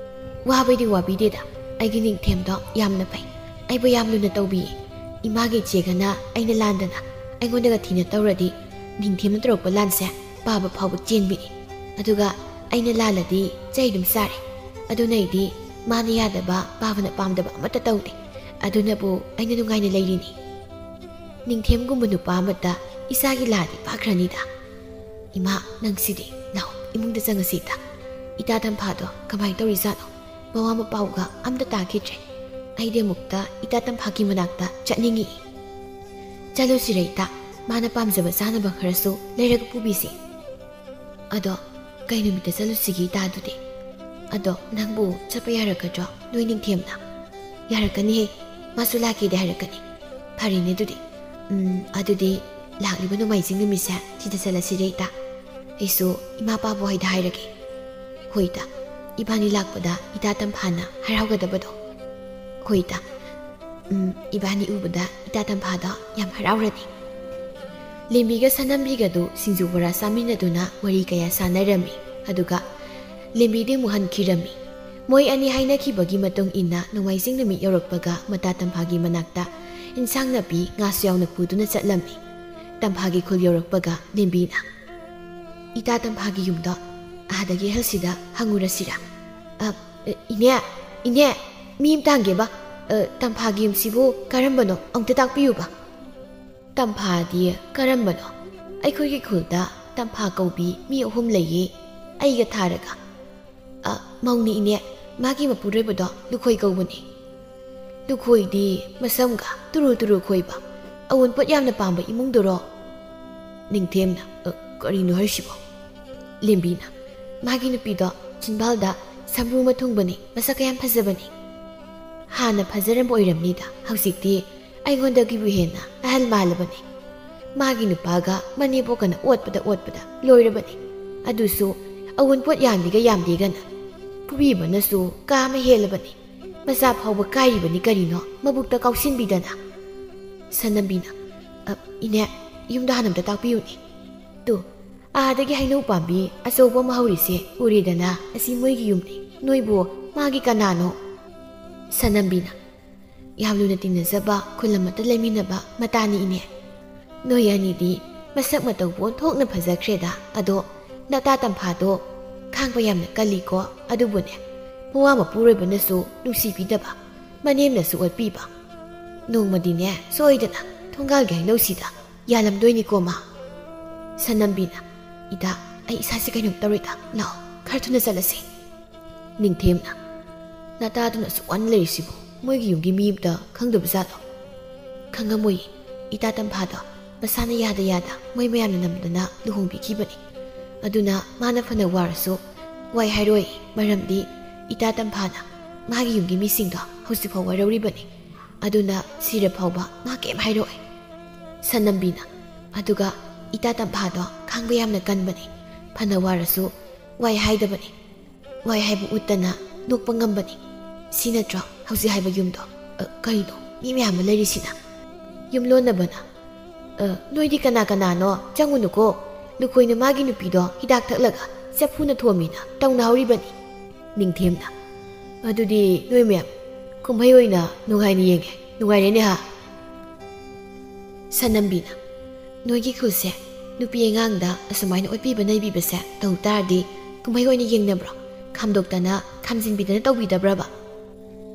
"ꯋꯥꯕꯩꯗꯤ ꯋꯥꯕꯤꯗꯦꯗ, ꯑꯩꯒꯤ ꯅꯤꯡꯊꯦꯝꯗꯣ ꯌꯥꯝꯅ ꯐꯩ, ꯑꯩꯕꯨ ꯌꯥꯝ ꯂꯨꯅ ꯇꯧꯕꯤꯌꯦ꯫ ꯏꯃꯥꯒ ꯏꯆꯦꯒꯅ ꯑꯩꯅ ꯂꯥꯟꯗꯅ ꯑꯩꯉꯣꯟꯗꯒ ꯊꯤꯅ ꯇꯧꯔꯗꯤ ꯅꯤꯡꯊꯦꯝꯅ ꯇꯧꯔꯛꯄ ꯂꯥꯟꯁꯦ ꯄꯥꯕ ꯐꯥꯎꯕ ꯆꯦꯟꯕꯤꯅꯤ꯫ ꯑꯗꯨꯒ ꯑꯩꯅ ꯂꯥꯜꯂꯗꯤ ꯆꯩ ꯑꯗꯨꯝ ꯆꯥꯔꯦ꯫ ꯑꯗꯨꯅ ꯑꯩꯗꯤ ꯃꯥꯅ ꯌꯥꯗꯕ, ꯄꯥꯕꯅ ꯄꯥꯝꯗꯕ ꯑꯃꯠꯇ ꯇꯧꯗꯦ꯫ ꯑꯗꯨꯅꯕꯨ ꯑꯩꯅ ꯅꯨꯡꯉꯥꯏꯅ ꯂꯩꯔꯤꯅꯤ꯫ ꯅꯤꯡꯊꯦꯝꯒꯨꯝꯕ ꯅꯨꯄꯥ ꯑꯃꯠꯇ ꯏꯆꯥꯒꯤ ꯂꯥꯗꯤ ꯐꯥꯈ꯭ꯔꯅꯤꯗ꯫" "ꯏꯃꯥ, ꯅꯪꯁꯤꯗꯤ꯫ ꯂꯥꯎ, ꯏꯃꯨꯡꯗ ꯆꯪꯉꯁꯤꯗ꯫ ꯏꯇꯥ ꯇꯝꯐꯥꯗꯣ ꯀꯃꯥꯏꯅ ꯇꯧꯔꯤꯖꯥꯠꯅꯣ? ꯃꯋꯥ ꯃꯄꯥꯎꯒ ꯑꯝꯇ ꯇꯥꯈꯤꯗ꯭ꯔꯦ꯫ ꯑꯩꯗꯤ ꯑꯃꯨꯛꯇ ꯏꯇꯥ ꯇꯝꯐꯥꯒꯤ ꯃꯅꯥꯛꯇ ꯆꯠꯅꯤꯡꯉꯤ꯫" "ꯆꯠꯂꯨꯁꯤꯔ ꯏꯇꯥ? ꯃꯥꯅ ꯄꯥꯝꯖꯕ ꯆꯥꯅꯕ ꯈꯔꯁꯨ ꯂꯩꯔꯒ ꯄꯨꯕꯤꯁꯤ꯫" "ꯑꯗꯣ ꯀꯩ ꯅꯨꯃꯤꯠꯇ ꯆꯠꯂꯨꯁꯤꯒꯦ ꯏꯇꯥ ꯑꯗꯨꯗꯤ? ꯑꯗꯣ ꯅꯪꯕꯨ ꯆꯠꯄ ꯌꯥꯔꯛꯀꯗ꯭ꯔꯣ, ꯅꯣꯏ ꯅꯤꯡꯊꯦꯝꯅ?" "ꯌꯥꯔꯛꯀꯅꯤꯍꯦ, ꯃꯥꯁꯨ ꯂꯥꯛꯀꯦꯗꯤ ꯍꯥꯏꯔꯛꯀꯅꯤ꯫" "ꯐꯔꯦꯅꯦ ꯑꯗꯨꯗꯤ꯫ ꯎꯝ, ꯑꯗꯨꯗꯤ ꯂꯥꯛꯂꯤꯕ ꯅꯣꯡꯃꯥꯏꯖꯤꯡ ꯅꯨꯃꯤꯠꯁꯦ ꯁꯤꯗ ꯆꯠꯂꯁꯤꯔꯦ ꯏꯇꯥ꯫ ꯑꯩꯁꯨ ꯏꯃꯥ ꯄꯥꯕꯨ ꯍꯥꯏꯗ ꯍꯥꯏꯔꯒꯦ꯫" "ꯍꯣꯏ ꯏꯇꯥ, ꯏꯕꯥꯅꯤ ꯂꯥꯛꯄꯗ ꯏꯇꯥ ꯇꯝꯐꯥꯅ ꯍꯔꯥꯎꯒꯗꯕꯗꯣ꯫" "ꯍꯣꯏ ꯏꯇꯥ꯫ ꯎꯝ, ꯏꯕꯥꯅꯤ ꯎꯕꯗ ꯏꯇꯥ ꯇꯝꯐꯥꯗꯣ ꯌꯥꯝ ꯍꯔꯥꯎꯔꯅꯤ꯫" ꯂꯦꯝꯕꯤꯒ ꯁꯅꯝꯕꯤꯒꯗꯨ ꯁꯤꯡꯖꯨ ꯕꯣꯔꯥ ꯆꯥꯃꯤꯟꯅꯗꯨꯅ ꯋꯥꯔꯤ ꯀꯌꯥ ꯁꯥꯟꯅꯔꯝꯃꯤ꯫ ꯑꯗꯨꯒ ꯂꯦꯝꯕꯤꯗꯤ ꯑꯃꯨꯛ ꯍꯟꯈꯤꯔꯝꯃꯤ꯫ ꯃꯣꯏ ꯑꯅꯤ ꯍꯥꯏꯅꯈꯤꯕꯒꯤ ꯃꯇꯨꯡ ꯏꯟꯅ ꯅꯣꯡꯃꯥꯏꯖꯤꯡ ꯅꯨꯃꯤꯠ ꯌꯧꯔꯛꯄꯒ ꯃꯇꯥ ꯇꯝꯐꯥꯒꯤ ꯃꯅꯥꯛꯇ ꯏꯟꯁꯥꯡ ꯅꯥꯄꯤ ꯉꯥꯁꯨ ꯌꯥꯎꯅ ꯄꯨꯗꯨꯅ ꯆꯠꯂꯝꯃꯤ꯫ ꯇꯝꯐꯥꯒꯤ ꯈꯨꯜ ꯌꯧꯔꯛꯄꯒ ꯂꯦꯝꯕꯤꯅ, "ꯏꯇꯥ ꯇꯝꯐꯥꯒꯤ ꯌꯨꯝꯗꯣ ꯑꯥꯗꯒꯤ ꯑꯍꯜꯁꯤꯗ ꯍꯪꯉꯨꯔꯁꯤꯔꯥ?" "ꯑ, ꯏꯅꯦ, ꯏꯅꯦ, ꯃꯤ ꯑꯝꯇ ꯍꯪꯒꯦꯕ꯫ ꯑ, ꯇꯝꯐꯥꯒꯤ ꯌꯨꯝꯁꯤꯕꯨ ꯀꯔꯝꯕꯅꯣ? ꯑꯃꯨꯛꯇ ꯇꯥꯛꯄꯤꯌꯨꯕ꯫" "ꯇꯝꯐꯥꯗꯤ ꯀꯔꯝꯕꯅꯣ? ꯑꯩꯈꯣꯏꯒꯤ ꯈꯨꯜꯗ ꯇꯝꯐꯥ ꯀꯧꯕꯤ ꯃꯤ ꯑꯍꯨꯝ ꯂꯩꯌꯦ, ꯑꯩꯒ ꯊꯥꯔꯒ꯫" "ꯑ, ꯃꯧꯅꯤ ꯏꯅꯦ, ꯃꯥꯒꯤ ꯃꯄꯨꯔꯣꯏꯕꯗꯣ ꯂꯨꯈꯣꯏ ꯀꯧꯕꯅꯦ꯫" "ꯂꯨꯈꯣꯏꯗꯤ ꯃꯁꯝꯒ ꯇꯨꯔꯨ ꯇꯨꯔꯨ ꯈꯣꯏꯕ, ꯑꯋꯨꯟꯄꯣꯠ ꯌꯥꯝꯅ ꯄꯥꯝꯕ ꯏꯃꯨꯡꯗꯨꯔꯣ?" ꯅꯤꯡꯊꯦꯝꯅ, "ꯑ, ꯀꯔꯤꯅꯣ ꯍꯥꯏꯁꯤꯕꯣ?" ꯂꯦꯝꯕꯤꯅ, "ꯃꯥꯒꯤ ꯅꯨꯄꯤꯗꯣ ꯆꯤꯟꯕꯥꯜꯗ ꯁꯝꯕ꯭ꯔꯨ ꯑꯃ ꯊꯨꯡꯕꯅꯤ, ꯃꯁꯛ ꯀꯌꯥꯝ ꯐꯖꯕꯅꯤ꯫ ꯍꯥꯟꯅ ꯐꯖꯔꯝꯕ ꯑꯣꯏꯔꯝꯅꯤꯗ, ꯍꯧꯖꯤꯛꯇꯤ ꯑꯩꯉꯣꯟꯗꯒꯤꯕꯨ ꯍꯦꯟꯅ ꯑꯍꯜ ꯃꯥꯜꯂꯕꯅꯤ꯫ ꯃꯥꯒꯤ ꯅꯨꯄꯥꯒ ꯃꯅꯦꯝꯕꯣꯛꯀꯅ ꯑꯣꯠꯄꯗ ꯑꯣꯠꯄꯗ ꯂꯣꯏꯔꯕꯅꯤ꯫ ꯑꯗꯨꯁꯨ ꯑꯋꯨꯟꯄꯣꯠ ꯌꯥꯝꯗꯦꯒ ꯌꯥꯝꯗꯦꯒꯅ꯫ ꯐꯨꯕꯤꯕꯅꯁꯨ ꯀꯥ ꯑꯃ ꯍꯦꯜꯂꯕꯅꯤ꯫ ꯃꯆꯥ ꯐꯥꯎꯕ ꯀꯥꯏꯔꯤꯕꯅꯤ ꯀꯔꯤꯅꯣ, ꯃꯕꯨꯛꯇ ꯀꯥꯎꯁꯤꯟꯕꯤꯗꯅ꯫ ꯁꯅꯝꯕꯤꯅ, "ꯑ, ꯏꯅꯦ, ꯌꯨꯝꯗ ꯍꯥꯟꯅ ꯑꯝꯇ ꯇꯥꯛꯄꯤꯌꯨꯅꯦ꯫ ꯇꯨ, ꯑꯥꯗꯒꯤ ꯍꯩꯅꯧ ꯄꯥꯝꯕꯤ ꯑꯆꯧꯕ ꯑꯃ ꯍꯧꯔꯤꯁꯦ ꯎꯔꯦꯗꯅ, ꯑꯁꯤ ꯃꯣꯏꯒꯤ ꯌꯨꯝꯅꯤ꯫ ꯅꯣꯏꯕꯨ ꯃꯥꯒꯤ ꯀꯅꯥꯅꯣ?" ꯁꯅꯝꯕꯤꯅ, "ꯌꯥꯝ ꯂꯨꯅ ꯇꯤꯟꯅꯖꯕ, ꯈꯨꯜ ꯑꯃꯠꯇ ꯂꯩꯃꯤꯟꯅꯕ ꯃꯇꯥꯅꯤ ꯏꯅꯦ꯫ ꯅꯣꯏ ꯑꯅꯤꯗꯤ ꯃꯁꯛ ꯃꯇꯧꯕꯨ ꯑꯣꯟꯊꯣꯛꯅ ꯐꯖꯈ꯭ꯔꯦꯗ꯫ ꯑꯗꯣ ꯅꯇꯥ ꯇꯝꯐꯥꯗꯣ ꯈꯥꯡꯕ ꯌꯥꯝꯅ ꯀꯜꯂꯤꯀꯣ꯫ ꯑꯗꯨꯕꯨꯅꯦ, ꯃꯋꯥ ꯃꯄꯨꯔꯣꯏꯕꯅꯁꯨ ꯅꯨꯡꯁꯤꯕꯤꯗꯕ, ꯃꯅꯦꯝꯅꯁꯨ ꯑꯣꯠꯄꯤꯕ꯫ ꯅꯣꯡꯃꯗꯤꯅꯦ, ꯁꯣꯏꯗꯅ ꯊꯣꯡꯒꯥꯜꯒꯤ ꯍꯩꯅꯧꯁꯤꯗ ꯌꯥꯜꯂꯝꯗꯣꯏꯅꯤꯀꯣ ꯃꯥ꯫" ꯁꯅꯝꯕꯤꯅ, "ꯏꯇꯥ, ꯑꯩ ꯏꯁꯥꯁꯦ ꯀꯩꯅꯣꯝ ꯇꯧꯔꯦꯗ꯫ ꯂꯥꯛꯑꯣ, ꯈꯔ ꯊꯨꯅ ꯆꯠꯂꯁꯤ꯫" ꯅꯤꯡꯊꯦꯝꯅ, "ꯅꯇꯥꯗꯨꯅ ꯑꯁꯨꯛ ꯋꯥꯅ ꯂꯩꯔꯤꯁꯤꯕꯨ ꯃꯣꯏꯒꯤ ꯌꯨꯝꯒꯤ ꯃꯤ ꯑꯝꯇ ꯈꯪꯗꯕ ꯖꯥꯠꯂꯣ?" "ꯈꯪꯉꯝꯃꯣꯏꯌꯦ꯫ ꯏꯇꯥ ꯇꯝꯐꯥꯗꯣ ꯃꯁꯥꯅ ꯌꯥꯗ ꯌꯥꯗ ꯃꯣꯏ ꯃꯌꯥꯝꯅ ꯅꯝꯗꯅ ꯂꯨꯍꯣꯡꯕꯤꯈꯤꯕꯅꯤ꯫ ꯑꯗꯨꯅ ꯃꯥꯅ ꯐꯅ ꯋꯥꯔꯁꯨ ꯋꯥꯏ ꯍꯥꯏꯔꯣꯏ, ꯃꯔꯝꯗꯤ ꯏꯇꯥ ꯇꯝꯐꯥꯅ ꯃꯥꯒꯤ ꯌꯨꯝꯒꯤ ꯃꯤꯁꯤꯡꯗꯣ ꯍꯧꯖꯤꯛꯐꯥꯎ ꯋꯥꯔꯧꯔꯤꯕꯅꯤ꯫ ꯑꯗꯨꯅ ꯁꯤꯔ ꯐꯥꯎꯕ ꯃꯥ ꯀꯩꯝ ꯍꯥꯏꯔꯣꯏ꯫" ꯁꯅꯝꯕꯤꯅ, "ꯑꯗꯨꯒ ꯏꯇꯥ ꯇꯝꯐꯥꯗꯣ ꯈꯥꯡꯕ ꯌꯥꯝꯅ ꯀꯟꯕꯅꯤ꯫ ꯐꯅ ꯋꯥꯔꯁꯨ ꯋꯥꯏ ꯍꯥꯏꯗꯕꯅꯤ꯫ ꯋꯥꯏ ꯍꯥꯏꯕ ꯎꯠꯇꯅ ꯅꯣꯛꯄ ꯉꯝꯕꯅꯤ꯫ ꯁꯤ ꯅꯠꯇ꯭ꯔꯣ ꯍꯧꯖꯤꯛ ꯍꯥꯏꯕ ꯌꯨꯝꯗꯣ? ꯑ, ꯀꯔꯤꯅꯣ ꯃꯤ ꯃꯌꯥꯝ ꯑꯃ ꯂꯩꯔꯤꯁꯤꯅ?" ꯌꯨꯝꯂꯣꯟꯅꯕꯅ, "ꯑ, ꯅꯣꯏꯗꯤ ꯀꯅꯥ ꯀꯅꯥꯅꯣ? ꯆꯪꯉꯨꯅꯨꯀꯣ꯫ ꯂꯨꯈꯣꯏꯅ ꯃꯥꯒꯤ ꯅꯨꯄꯤꯗꯣ ꯍꯤꯗꯥꯛ ꯊꯛꯂꯒ ꯆꯐꯨꯅ ꯊꯣꯝꯃꯤꯅ ꯇꯧꯅꯍꯧꯔꯤꯕꯅꯤ꯫" ꯅꯤꯡꯊꯦꯝꯅ, "ꯑꯗꯨꯗꯤ ꯅꯣꯏ ꯃꯌꯥꯝ ꯀꯨꯝꯍꯩ ꯑꯣꯏꯅ ꯅꯨꯡꯉꯥꯏꯅ ꯌꯦꯡꯉꯦ꯫ ꯅꯨꯡꯉꯥꯏꯔꯦꯅꯦ ꯍꯥ?" ꯁꯅꯝꯕꯤꯅ, "ꯅꯣꯏꯒꯤ ꯈꯨꯜꯁꯦ ꯅꯨꯄꯤ ꯑꯉꯥꯡꯗ ꯑꯁꯨꯃꯥꯏꯅ ꯑꯣꯠꯄꯤꯕ ꯅꯩꯕꯤꯕꯁꯦ ꯇꯧ ꯇꯥꯔꯗꯤ ꯀꯨꯝꯍꯩ ꯑꯣꯏꯅ ꯌꯦꯡꯅꯕ꯭ꯔꯣ? ꯈꯥꯝꯗꯣꯛꯇꯅ ꯈꯥꯝꯖꯤꯟꯕꯤꯗꯅ ꯇꯧꯕꯤꯗꯕ꯭ꯔꯕ?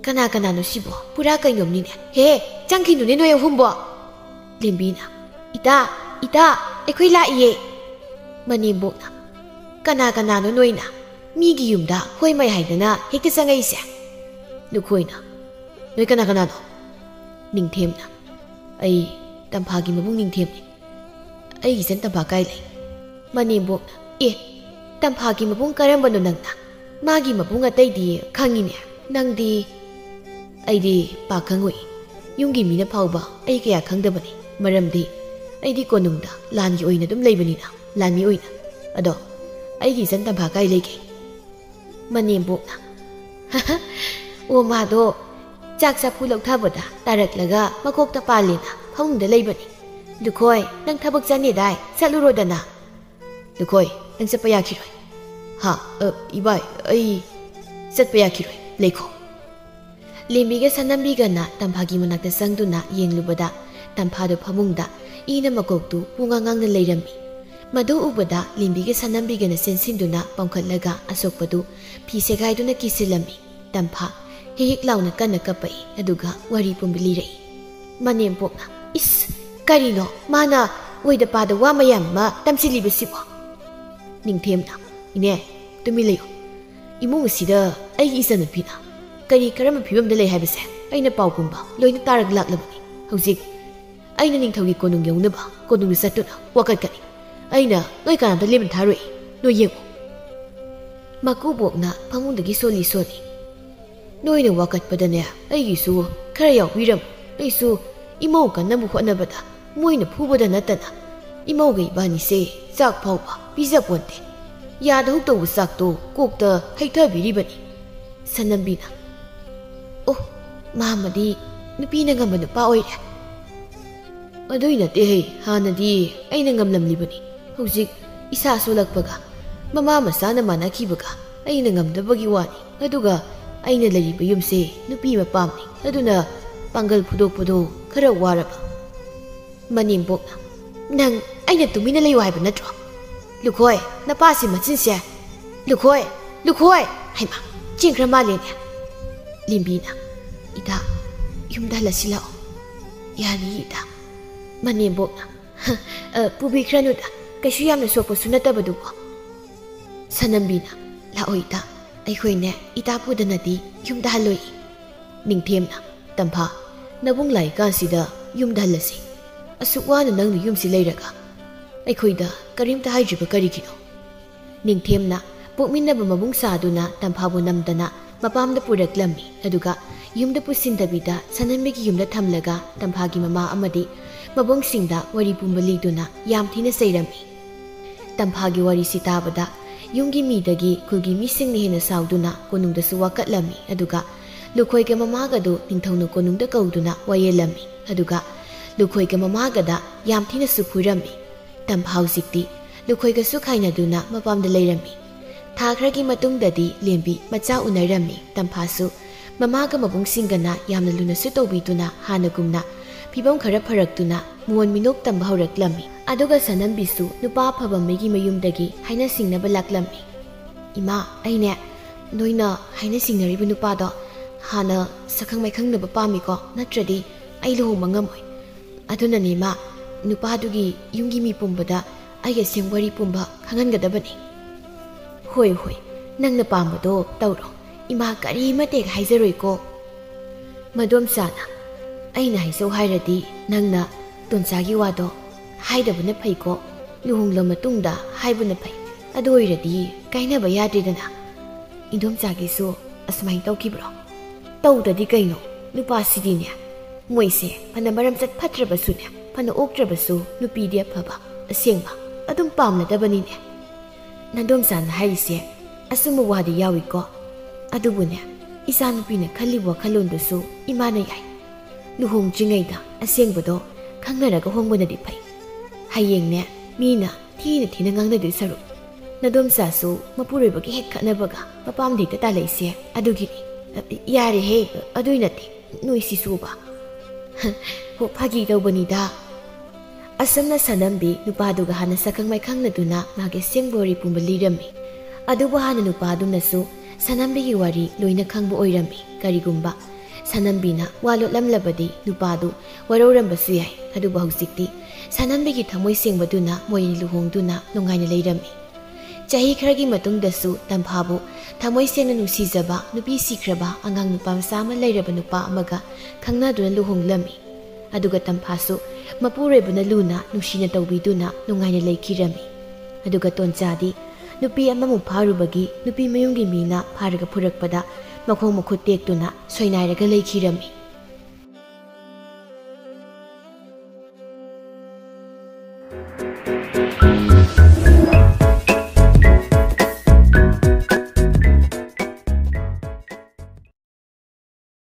ꯀꯅꯥ ꯀꯅꯥꯅꯣ ꯁꯤꯕꯣ? ꯄꯨꯔꯥ ꯀꯩꯅꯣꯝꯅꯤꯅꯦ꯫ ꯍꯦ, ꯆꯪꯈꯤꯅꯨꯅꯦ ꯅꯣꯏ ꯑꯍꯨꯝꯕꯣ꯫" ꯂꯦꯝꯕꯤꯅ, "ꯏꯇꯥ, ꯏꯇꯥ, ꯑꯩꯈꯣꯏ ꯂꯥꯛꯏꯌꯦ꯫" ꯃꯅꯦꯝꯕꯣꯛꯅ, "ꯀꯅꯥ ꯀꯅꯥꯅꯣ ꯅꯣꯏꯅ ꯃꯤꯒꯤ ꯌꯨꯝꯗ ꯍꯣꯏ ꯃꯥꯏ ꯍꯥꯏꯗꯅ ꯍꯦꯛꯇ ꯆꯪꯉꯛꯏꯁꯦ?" ꯂꯨꯈꯣꯏꯅ, "ꯅꯣꯏ ꯀꯅꯥ ꯀꯅꯥꯅꯣ?" ꯅꯤꯡꯊꯦꯝꯅ, "ꯑꯩ ꯇꯝꯐꯥꯒꯤ ꯃꯕꯨꯡ ꯅꯤꯡꯊꯦꯝꯅꯤ꯫ ꯑꯩꯒꯤ ꯏꯆꯟ ꯇꯝꯐꯥ ꯀꯥꯏ ꯂꯩ?" ꯃꯅꯦꯝꯕꯣꯛꯅ, "ꯑꯦ, ꯇꯝꯐꯥꯒꯤ ꯃꯕꯨꯡ ꯀꯔꯝꯕꯅꯣ ꯅꯪꯅ?" ꯃꯥꯒꯤ ꯃꯕꯨꯡ ꯑꯇꯩꯗꯤ ꯈꯪꯉꯤꯅꯦ꯫ ꯅꯪꯗꯤ? ꯑꯩꯗꯤ ꯄꯥꯛ ꯈꯪꯉꯨꯏ꯫ ꯌꯨꯝꯒꯤ ꯃꯤꯅ ꯐꯥꯎꯕ ꯑꯩ ꯀꯌꯥ ꯈꯪꯗꯕꯅꯤ꯫ ꯃꯔꯝꯗꯤ ꯑꯩꯗꯤ ꯀꯣꯅꯨꯡꯗ ꯂꯥꯟꯒꯤ ꯑꯣꯏꯅ ꯑꯗꯨꯝ ꯂꯩꯕꯅꯤꯅ, ꯂꯥꯟꯃꯤ ꯑꯣꯏꯅ꯫ ꯑꯗꯣ ꯑꯩꯒꯤ ꯏꯆꯟ ꯇꯝꯐꯥ ꯀꯥꯏ ꯂꯩꯒꯦ? ꯃꯅꯦꯝꯕꯣꯛꯅ, "ꯑꯣ, ꯃꯥꯗꯣ ꯆꯥꯛ ꯆꯥꯐꯨ ꯂꯧꯊꯕꯗ ꯇꯥꯔꯛꯂꯒ ꯃꯀꯣꯛꯇ ꯄꯥꯜꯂꯦꯅ ꯐꯃꯨꯡꯗ ꯂꯩꯕꯅꯤ꯫ ꯂꯨꯈꯣꯏ, ꯅꯪ ꯊꯕꯛ ꯆꯠꯅꯤꯗꯥꯏ? ꯆꯠꯂꯨꯔꯣꯗꯅ꯫" "ꯂꯨꯈꯣꯏ, ꯅꯪ ꯆꯠꯄ ꯌꯥꯈꯤꯔꯣꯏ꯫" "ꯍꯥ? ꯑ, ꯏꯕꯥꯏ, ꯑꯩ ꯆꯠꯄ ꯌꯥꯈꯤꯔꯣꯏ꯫ ꯂꯩꯈꯣ꯫" ꯂꯦꯝꯕꯤꯒ ꯁꯅꯝꯕꯤꯒꯅ ꯇꯝꯐꯥꯒꯤ ꯃꯅꯥꯛꯇ ꯆꯪꯗꯨꯅ ꯌꯦꯡꯂꯨꯕꯗ, ꯇꯝꯐꯥꯗꯨ ꯐꯃꯨꯡꯗ ꯏꯅ ꯃꯀꯣꯛꯇꯨ ꯄꯨꯡꯉꯥꯡ ꯉꯥꯡꯅ ꯂꯩꯔꯝꯃꯤ꯫ ꯃꯗꯨ ꯎꯕꯗ ꯂꯦꯝꯕꯤꯒ ꯁꯅꯝꯕꯤꯒꯅ ꯆꯦꯟꯁꯤꯟꯗꯨꯅ ꯄꯥꯡꯈꯠꯂꯒ ꯑꯁꯣꯛꯄꯗꯨ ꯐꯤ ꯁꯦꯒꯥꯏꯗꯨꯅ ꯀꯤꯁꯤꯜꯂꯝꯃꯤ꯫ ꯇꯝꯐꯥ ꯍꯤꯛ ꯍꯤꯛ ꯂꯥꯎꯅ ꯀꯟꯅ ꯀꯞꯄꯛꯏ, ꯑꯗꯨꯒ ꯋꯥꯔꯤ ꯄꯨꯝꯕ ꯂꯤꯔꯛꯏ꯫ ꯃꯅꯦꯝꯄꯣꯛꯅ, "ꯏꯁ, ꯀꯔꯤꯅꯣ ꯃꯥꯅ ꯑꯣꯏꯗ ꯄꯥꯗ ꯋꯥ ꯃꯌꯥꯝ ꯑꯃ ꯇꯝꯁꯤꯜꯂꯤꯕꯁꯤꯕꯣ?" ꯅꯤꯡꯊꯦꯝꯅ, "ꯏꯅꯦ, ꯇꯨꯃꯤꯟ ꯂꯩꯌꯨ꯫ ꯏꯃꯨꯡ ꯑꯁꯤꯗ ꯑꯩꯒꯤ ꯏꯆꯟꯅꯨꯄꯤꯅ ꯀꯔꯤ ꯀꯔꯝꯕ ꯐꯤꯕꯝꯗ ꯂꯩ ꯍꯥꯏꯕꯁꯦ ꯑꯩꯅ ꯄꯥꯎ ꯄꯨꯝꯕ ꯂꯣꯏꯅ ꯇꯥꯔꯒ ꯂꯥꯛꯂꯕꯅꯤ꯫ ꯍꯧꯖꯤꯛ ꯑꯩꯅ ꯅꯤꯡꯊꯧꯒꯤ ꯀꯣꯅꯨꯡ ꯌꯧꯅꯕ ꯀꯣꯅꯨꯡꯗ ꯆꯠꯇꯨꯅ ꯋꯥꯀꯠꯀꯅꯤ꯫ ꯑꯩꯅ ꯅꯣꯏ ꯀꯅꯥꯝꯇ ꯂꯦꯝꯅ ꯊꯥꯔꯣꯏ꯫ ꯅꯣꯏ ꯌꯦꯡꯉꯨ꯫" ꯃꯀꯨꯕꯣꯛꯅ ꯐꯃꯨꯡꯗꯒꯤ ꯁꯣꯜꯂꯤ ꯁꯣꯜꯂꯤ, "ꯅꯣꯏꯅ ꯋꯥꯀꯠꯄꯗꯅꯦ ꯑꯩꯒꯤꯁꯨ ꯈꯔ ꯌꯥꯎꯕꯤꯔꯝꯃꯨ꯫ ꯑꯩꯁꯨ ꯏꯃꯧ ꯀꯟꯅꯕ ꯍꯣꯠꯅꯕꯗ ꯃꯣꯏꯅ ꯐꯨꯕꯗ ꯅꯠꯇꯅ ꯏꯃꯧꯒ ꯏꯕꯥꯅꯤꯁꯦ ꯆꯥꯛ ꯐꯥꯎꯕ ꯄꯤꯖꯄꯣꯟꯇꯦ꯫ ꯌꯥꯗ ꯍꯧꯇꯧꯕ ꯆꯥꯛꯇꯣ ꯀꯣꯛꯇ ꯍꯩꯊꯕꯤꯔꯤꯕꯅꯤ꯫" ꯁꯅꯝꯕꯤꯅ, "ꯑꯣ, ꯃꯥꯃꯗꯤ ꯅꯨꯄꯤꯅ ꯉꯝꯕ ꯅꯨꯄꯥ ꯑꯣꯏꯔꯦ꯫" "ꯑꯗꯨꯏ ꯅꯠꯇꯦꯍꯦ, ꯍꯥꯟꯅꯗꯤ ꯑꯩꯅ ꯉꯝꯂꯝꯂꯤꯕꯅꯤ꯫ ꯍꯧꯖꯤꯛ ꯏꯁꯥ ꯁꯣꯜꯂꯛꯄꯒ ꯃꯃꯥ ꯃꯆꯥꯅ ꯃꯥꯟꯅꯈꯤꯕꯒ ꯑꯩꯅ ꯉꯝꯗꯕꯒꯤ ꯋꯥꯅꯤ꯫ ꯑꯗꯨꯒ ꯑꯩꯅ ꯂꯩꯔꯤꯕ ꯌꯨꯝꯁꯦ ꯅꯨꯄꯤ ꯃꯄꯥꯝꯅꯤ, ꯑꯗꯨꯅ ꯄꯥꯡꯒꯜ ꯐꯨꯗꯣꯛꯄꯗꯣ ꯈꯔ ꯋꯥꯔꯕ꯫" ꯃꯅꯦꯝꯕꯣꯛꯅ, "ꯅꯪ ꯑꯩꯅ ꯇꯨꯃꯤꯟꯅ ꯂꯩꯌꯨ ꯍꯥꯏꯕ ꯅꯠꯇ꯭ꯔꯣ? ꯂꯨꯈꯣꯏ, ꯅꯄꯥꯁꯤ ꯃꯆꯤꯟꯁꯦ꯫ ꯂꯨꯈꯣꯏ, ꯂꯨꯈꯣꯏ!" ꯍꯩꯃꯥ, ꯆꯦꯟꯈ꯭ꯔ ꯃꯥꯜꯂꯦꯅꯦ꯫ ꯂꯦꯝꯕꯤꯅ, "ꯏꯇꯥ, ꯌꯨꯝꯗ ꯍꯜꯂꯁꯤ ꯂꯥꯛꯑꯣ꯫" "ꯌꯥꯅꯤ, ꯏꯇꯥ꯫" ꯃꯅꯦꯝꯕꯣꯛꯅ, "ꯍ, ꯑ, ꯄꯨꯕꯤꯈ꯭ꯔꯅꯨꯗ, ꯀꯩꯁꯨ ꯌꯥꯝꯅ ꯁꯣꯛꯄꯁꯨ ꯅꯠꯇꯕꯗꯨꯕꯨ꯫" ꯁꯅꯝꯕꯤꯅ, "ꯂꯥꯛꯑꯣ ꯏꯇꯥ, ꯑꯩꯈꯣꯏꯅꯦ ꯏꯇꯥ ꯄꯨꯗꯅꯗꯤ ꯌꯨꯝꯗ ꯍꯜꯂꯣꯏ꯫" ꯅꯤꯡꯊꯦꯝꯅ, "ꯇꯝꯐꯥ, ꯅꯕꯨꯡ ꯂꯥꯛꯏꯀꯥꯟꯁꯤꯗ ꯌꯨꯝꯗ ꯍꯜꯂꯁꯤ꯫ ꯑꯁꯨꯛ ꯋꯥꯅ ꯅꯪꯅ ꯌꯨꯝꯁꯤ ꯂꯩꯔꯒ ꯑꯩꯈꯣꯏꯗ ꯀꯔꯤꯝꯇ ꯍꯥꯏꯗ꯭ꯔꯤꯕ ꯀꯔꯤꯒꯤꯅꯣ?" ꯅꯤꯡꯊꯦꯝꯅ ꯄꯣꯛꯃꯤꯟꯅꯕ ꯃꯕꯨꯡ ꯁꯥꯗꯨꯅ ꯇꯝꯐꯥꯕꯨ ꯅꯝꯗꯅ ꯃꯄꯥꯝꯗ ꯄꯨꯔꯛꯂꯝꯃꯤ꯫ ꯑꯗꯨꯒ ꯌꯨꯝꯗ ꯄꯨꯁꯤꯟꯗꯕꯤꯗ ꯁꯅꯝꯕꯤꯒꯤ ꯌꯨꯝꯗ ꯊꯝꯂꯒ ꯇꯝꯐꯥꯒꯤ ꯃꯃꯥ ꯑꯃꯗꯤ ꯃꯕꯨꯡꯁꯤꯡꯗ ꯋꯥꯔꯤ ꯄꯨꯝꯕ ꯂꯤꯗꯨꯅ ꯌꯥꯝ ꯊꯤꯅ ꯆꯩꯔꯝꯃꯤ꯫ ꯇꯝꯐꯥꯒꯤ ꯋꯥꯔꯤꯁꯤ ꯇꯥꯕꯗ ꯌꯨꯝꯒꯤ ꯃꯤꯗꯒꯤ ꯈꯨꯜꯒꯤ ꯃꯤꯁꯤꯡꯅ ꯍꯦꯟꯅ ꯁꯥꯎꯗꯨꯅ ꯀꯣꯅꯨꯡꯗꯁꯨ ꯋꯥꯀꯠꯂꯝꯃꯤ꯫ ꯑꯗꯨꯒ ꯂꯨꯈꯣꯏꯒ ꯃꯃꯥꯒꯗꯨ ꯅꯤꯡꯊꯧꯅ ꯀꯣꯅꯨꯡꯗ ꯀꯧꯗꯨꯅ ꯋꯥꯌꯦꯜꯂꯝꯃꯤ꯫ ꯑꯗꯨꯒ ꯂꯨꯈꯣꯏꯒ ꯃꯃꯥꯒꯗ ꯌꯥꯝ ꯊꯤꯅꯁꯨ ꯐꯨꯔꯝꯃꯤ꯫ ꯇꯝꯐꯥ ꯍꯧꯖꯤꯛꯇꯤ ꯂꯨꯈꯣꯏꯒꯁꯨ ꯈꯥꯏꯅꯗꯨꯅ ꯃꯄꯥꯝꯗ ꯂꯩꯔꯝꯃꯤ꯫ ꯊꯥ ꯈꯔꯒꯤ ꯃꯇꯨꯡꯗꯗꯤ ꯂꯦꯝꯕꯤ ꯃꯆꯥ ꯎꯅꯔꯝꯃꯤ꯫ ꯇꯝꯐꯥꯁꯨ ꯃꯃꯥꯒ ꯃꯕꯨꯡꯁꯤꯡꯒꯅ ꯌꯥꯝꯅ ꯂꯨꯅꯁꯨ ꯇꯧꯕꯤꯗꯨꯅ ꯍꯥꯟꯅꯒꯨꯝꯅ ꯐꯤꯕꯝ ꯈꯔ ꯐꯔꯛꯇꯨꯅ ꯃꯣꯟ ꯃꯤꯅꯣꯛ ꯇꯝꯕ ꯍꯧꯔꯛꯂꯝꯃꯤ꯫ ꯑꯗꯨꯒ ꯁꯅꯝꯕꯤꯁꯨ ꯅꯨꯄꯥ ꯑꯐꯕ ꯃꯤꯒꯤ ꯃꯌꯨꯝꯗꯒꯤ ꯍꯥꯏꯅ ꯁꯤꯡꯅꯕ ꯂꯥꯛꯂꯝꯃꯤ꯫ "ꯏꯃꯥ, ꯑꯩꯅꯦ, ꯅꯣꯏꯅ ꯍꯥꯏꯅ ꯁꯤꯡꯅꯔꯤꯕ ꯅꯨꯄꯥꯗꯣ ꯍꯥꯟꯅ ꯁꯛꯈꯪ ꯃꯥꯏꯈꯪꯅꯕ ꯄꯥꯝꯃꯤꯀꯣ, ꯅꯠꯇ꯭ꯔꯗꯤ ꯑꯩ ꯂꯨꯍꯣꯡꯕ ꯉꯝꯃꯣꯏ꯫ ꯑꯗꯨꯅꯅꯦ ꯏꯃꯥ, ꯅꯨꯄꯥꯗꯨꯒꯤ ꯌꯨꯝꯒꯤ ꯃꯤ ꯄꯨꯝꯕꯗ ꯑꯩꯒꯤ ꯑꯁꯦꯡꯕ ꯋꯥꯔꯤ ꯄꯨꯝꯕ ꯈꯪꯍꯟꯒꯗꯕꯅꯤ꯫" "ꯍꯣꯏ, ꯍꯣꯏ, ꯅꯪꯅ ꯄꯥꯝꯕꯗꯣ ꯇꯧꯔꯣ꯫ ꯏꯃꯥ ꯀꯔꯤꯃꯠꯇ ꯍꯦꯛ ꯍꯥꯏꯖꯔꯣꯏꯀꯣ꯫" ꯃꯗꯣꯝꯆꯥꯅ, "ꯑꯩꯅ ꯍꯥꯏꯖꯧ ꯍꯥꯏꯔꯗꯤ ꯅꯪꯅ ꯇꯣꯟꯆꯥꯒꯤ ꯋꯥꯗꯣ ꯍꯥꯏꯗꯕꯅ ꯐꯩꯀꯣ꯫ ꯂꯨꯍꯣꯡꯂ ꯃꯇꯨꯡꯗ ꯍꯥꯏꯕꯅ ꯐꯩ꯫ ꯑꯗꯨ ꯑꯣꯏꯔꯗꯤ ꯀꯥꯏꯅꯕ ꯌꯥꯗ꯭ꯔꯦꯗꯅ꯫" "ꯏꯟꯗꯣꯝꯆꯥꯒꯤꯁꯨ ꯑꯁꯨꯃꯥꯏꯅ ꯇꯧꯈꯤꯕ꯭ꯔꯣ?" "ꯇꯧꯗ꯭ꯔꯗꯤ ꯀꯩꯅꯣ, ꯅꯨꯄꯥꯁꯤꯗꯤꯅꯦ, ꯃꯣꯏꯁꯦ ꯐꯅ ꯃꯔꯝꯆꯠ ꯐꯠꯇ꯭ꯔꯕꯁꯨꯅꯦ, ꯐꯅ ꯑꯣꯛꯇ꯭ꯔꯕꯁꯨ ꯅꯨꯄꯤꯗꯤ ꯑꯐꯕ, ꯑꯁꯦꯡꯕ ꯑꯗꯨꯝ ꯄꯥꯝꯅꯗꯕꯅꯤꯅꯦ꯫" "ꯅꯟꯗꯣꯝꯆꯥꯅ ꯍꯥꯏꯔꯤꯁꯦ ꯑꯆꯨꯝꯕ ꯋꯥꯗꯤ ꯌꯥꯎꯏꯀꯣ꯫ ꯑꯗꯨꯕꯨꯅꯦ, ꯏꯆꯥꯅꯨꯄꯤꯅ ꯈꯜꯂꯤꯕ ꯋꯥꯈꯜꯂꯣꯟꯗꯨꯁꯨ ꯏꯃꯥꯅ ꯌꯥꯏ꯫ ꯂꯨꯍꯣꯡꯗ꯭ꯔꯤꯉꯩꯗ ꯑꯁꯦꯡꯕꯗꯣ ꯈꯪꯅꯔꯒ ꯍꯣꯡꯕꯅꯗꯤ ꯐꯩ꯫ ꯍꯌꯦꯡꯅꯦ, ꯃꯤꯅ ꯊꯤꯅ ꯊꯤꯅ ꯉꯥꯡꯅꯗꯣꯏ ꯁꯔꯨꯛ꯫ ꯅꯗꯣꯝꯆꯥꯁꯨ ꯃꯄꯨꯔꯣꯏꯕꯒ ꯍꯦꯛ ꯈꯠꯅꯕꯒ ꯃꯄꯥꯝꯗ ꯍꯦꯛꯇ ꯇꯥꯜꯂꯛꯏꯁꯦ ꯑꯗꯨꯒꯤꯅꯤ꯫" "ꯌꯥꯔꯦꯍꯦ, ꯑꯗꯨꯏ ꯅꯠꯇꯦ, ꯅꯣꯏ ꯁꯤꯁꯨꯕ꯫" "ꯍꯣ, ꯐꯥꯒꯤ ꯇꯧꯕꯅꯤꯗ꯫" ꯑꯁꯨꯝꯅ ꯁꯅꯝꯕꯤ ꯅꯨꯄꯥꯗꯨꯒ ꯍꯥꯟꯅ ꯁꯛꯈꯪ ꯃꯥꯏꯈꯪꯅꯗꯨꯅ ꯃꯥꯒꯤ ꯑꯁꯦꯡꯕ ꯋꯥꯔꯤ ꯄꯨꯝꯕ ꯂꯤꯔꯝꯃꯤ꯫ ꯑꯗꯨꯕꯨ ꯍꯥꯟꯅ ꯅꯨꯄꯥꯗꯨꯅꯁꯨ ꯁꯅꯝꯕꯤꯒꯤ ꯋꯥꯔꯤ ꯂꯣꯏꯅ ꯈꯪꯕ ꯑꯣꯏꯔꯝꯃꯤ꯫ ꯀꯔꯤꯒꯨꯝꯕ ꯁꯅꯝꯕꯤꯅ ꯋꯥ ꯂꯣꯠꯂꯝꯂꯕꯗꯤ ꯅꯨꯄꯥꯗꯨ ꯋꯥꯔꯧꯔꯝꯕꯁꯨ ꯌꯥꯏ꯫ ꯑꯗꯨꯕꯨ ꯍꯧꯖꯤꯛꯇꯤ ꯁꯅꯝꯕꯤꯒꯤ ꯊꯃꯣꯏ ꯁꯦꯡꯕꯗꯨꯅ ꯃꯣꯏ ꯑꯅꯤ ꯂꯨꯍꯣꯡꯗꯨꯅ ꯅꯨꯡꯉꯥꯏꯅ ꯂꯩꯔꯝꯃꯤ꯫ ꯆꯍꯤ ꯈꯔꯒꯤ ꯃꯇꯨꯡꯗꯁꯨ ꯇꯝꯐꯥꯕꯨ ꯊꯃꯣꯏ ꯁꯦꯡꯅ ꯅꯨꯡꯁꯤꯖꯕ ꯅꯨꯄꯤ ꯁꯤꯈ꯭ꯔꯕ ꯑꯉꯥꯡ ꯅꯨꯄꯥ ꯃꯆꯥ ꯑꯃ ꯂꯩꯔꯕ ꯅꯨꯄꯥ ꯑꯃꯒ ꯈꯪꯅꯗꯨꯅ ꯂꯨꯍꯣꯡꯂꯝꯃꯤ꯫ ꯑꯗꯨꯒ ꯇꯝꯐꯥꯁꯨ ꯃꯄꯨꯔꯣꯏꯕꯅ ꯂꯨꯅ ꯅꯨꯡꯁꯤꯅ ꯇꯧꯕꯤꯗꯨꯅ ꯅꯨꯡꯉꯥꯏꯅ ꯂꯩꯈꯤꯔꯝꯃꯤ꯫ ꯑꯗꯨꯒ ꯇꯣꯟꯆꯥꯗꯤ ꯅꯨꯄꯤ ꯑꯃꯃꯨꯛ ꯐꯥꯔꯨꯕꯒꯤ ꯅꯨꯄꯤ ꯃꯌꯨꯝꯒꯤ ꯃꯤꯅ ꯐꯥꯔꯒ ꯄꯨꯔꯛꯄꯗ ꯃꯈꯣꯡ ꯃꯈꯨꯠ ꯇꯦꯛꯇꯨꯅ ꯁꯣꯏꯅꯥꯏꯔꯒ ꯂꯩꯈꯤꯔꯝꯃꯤ꯫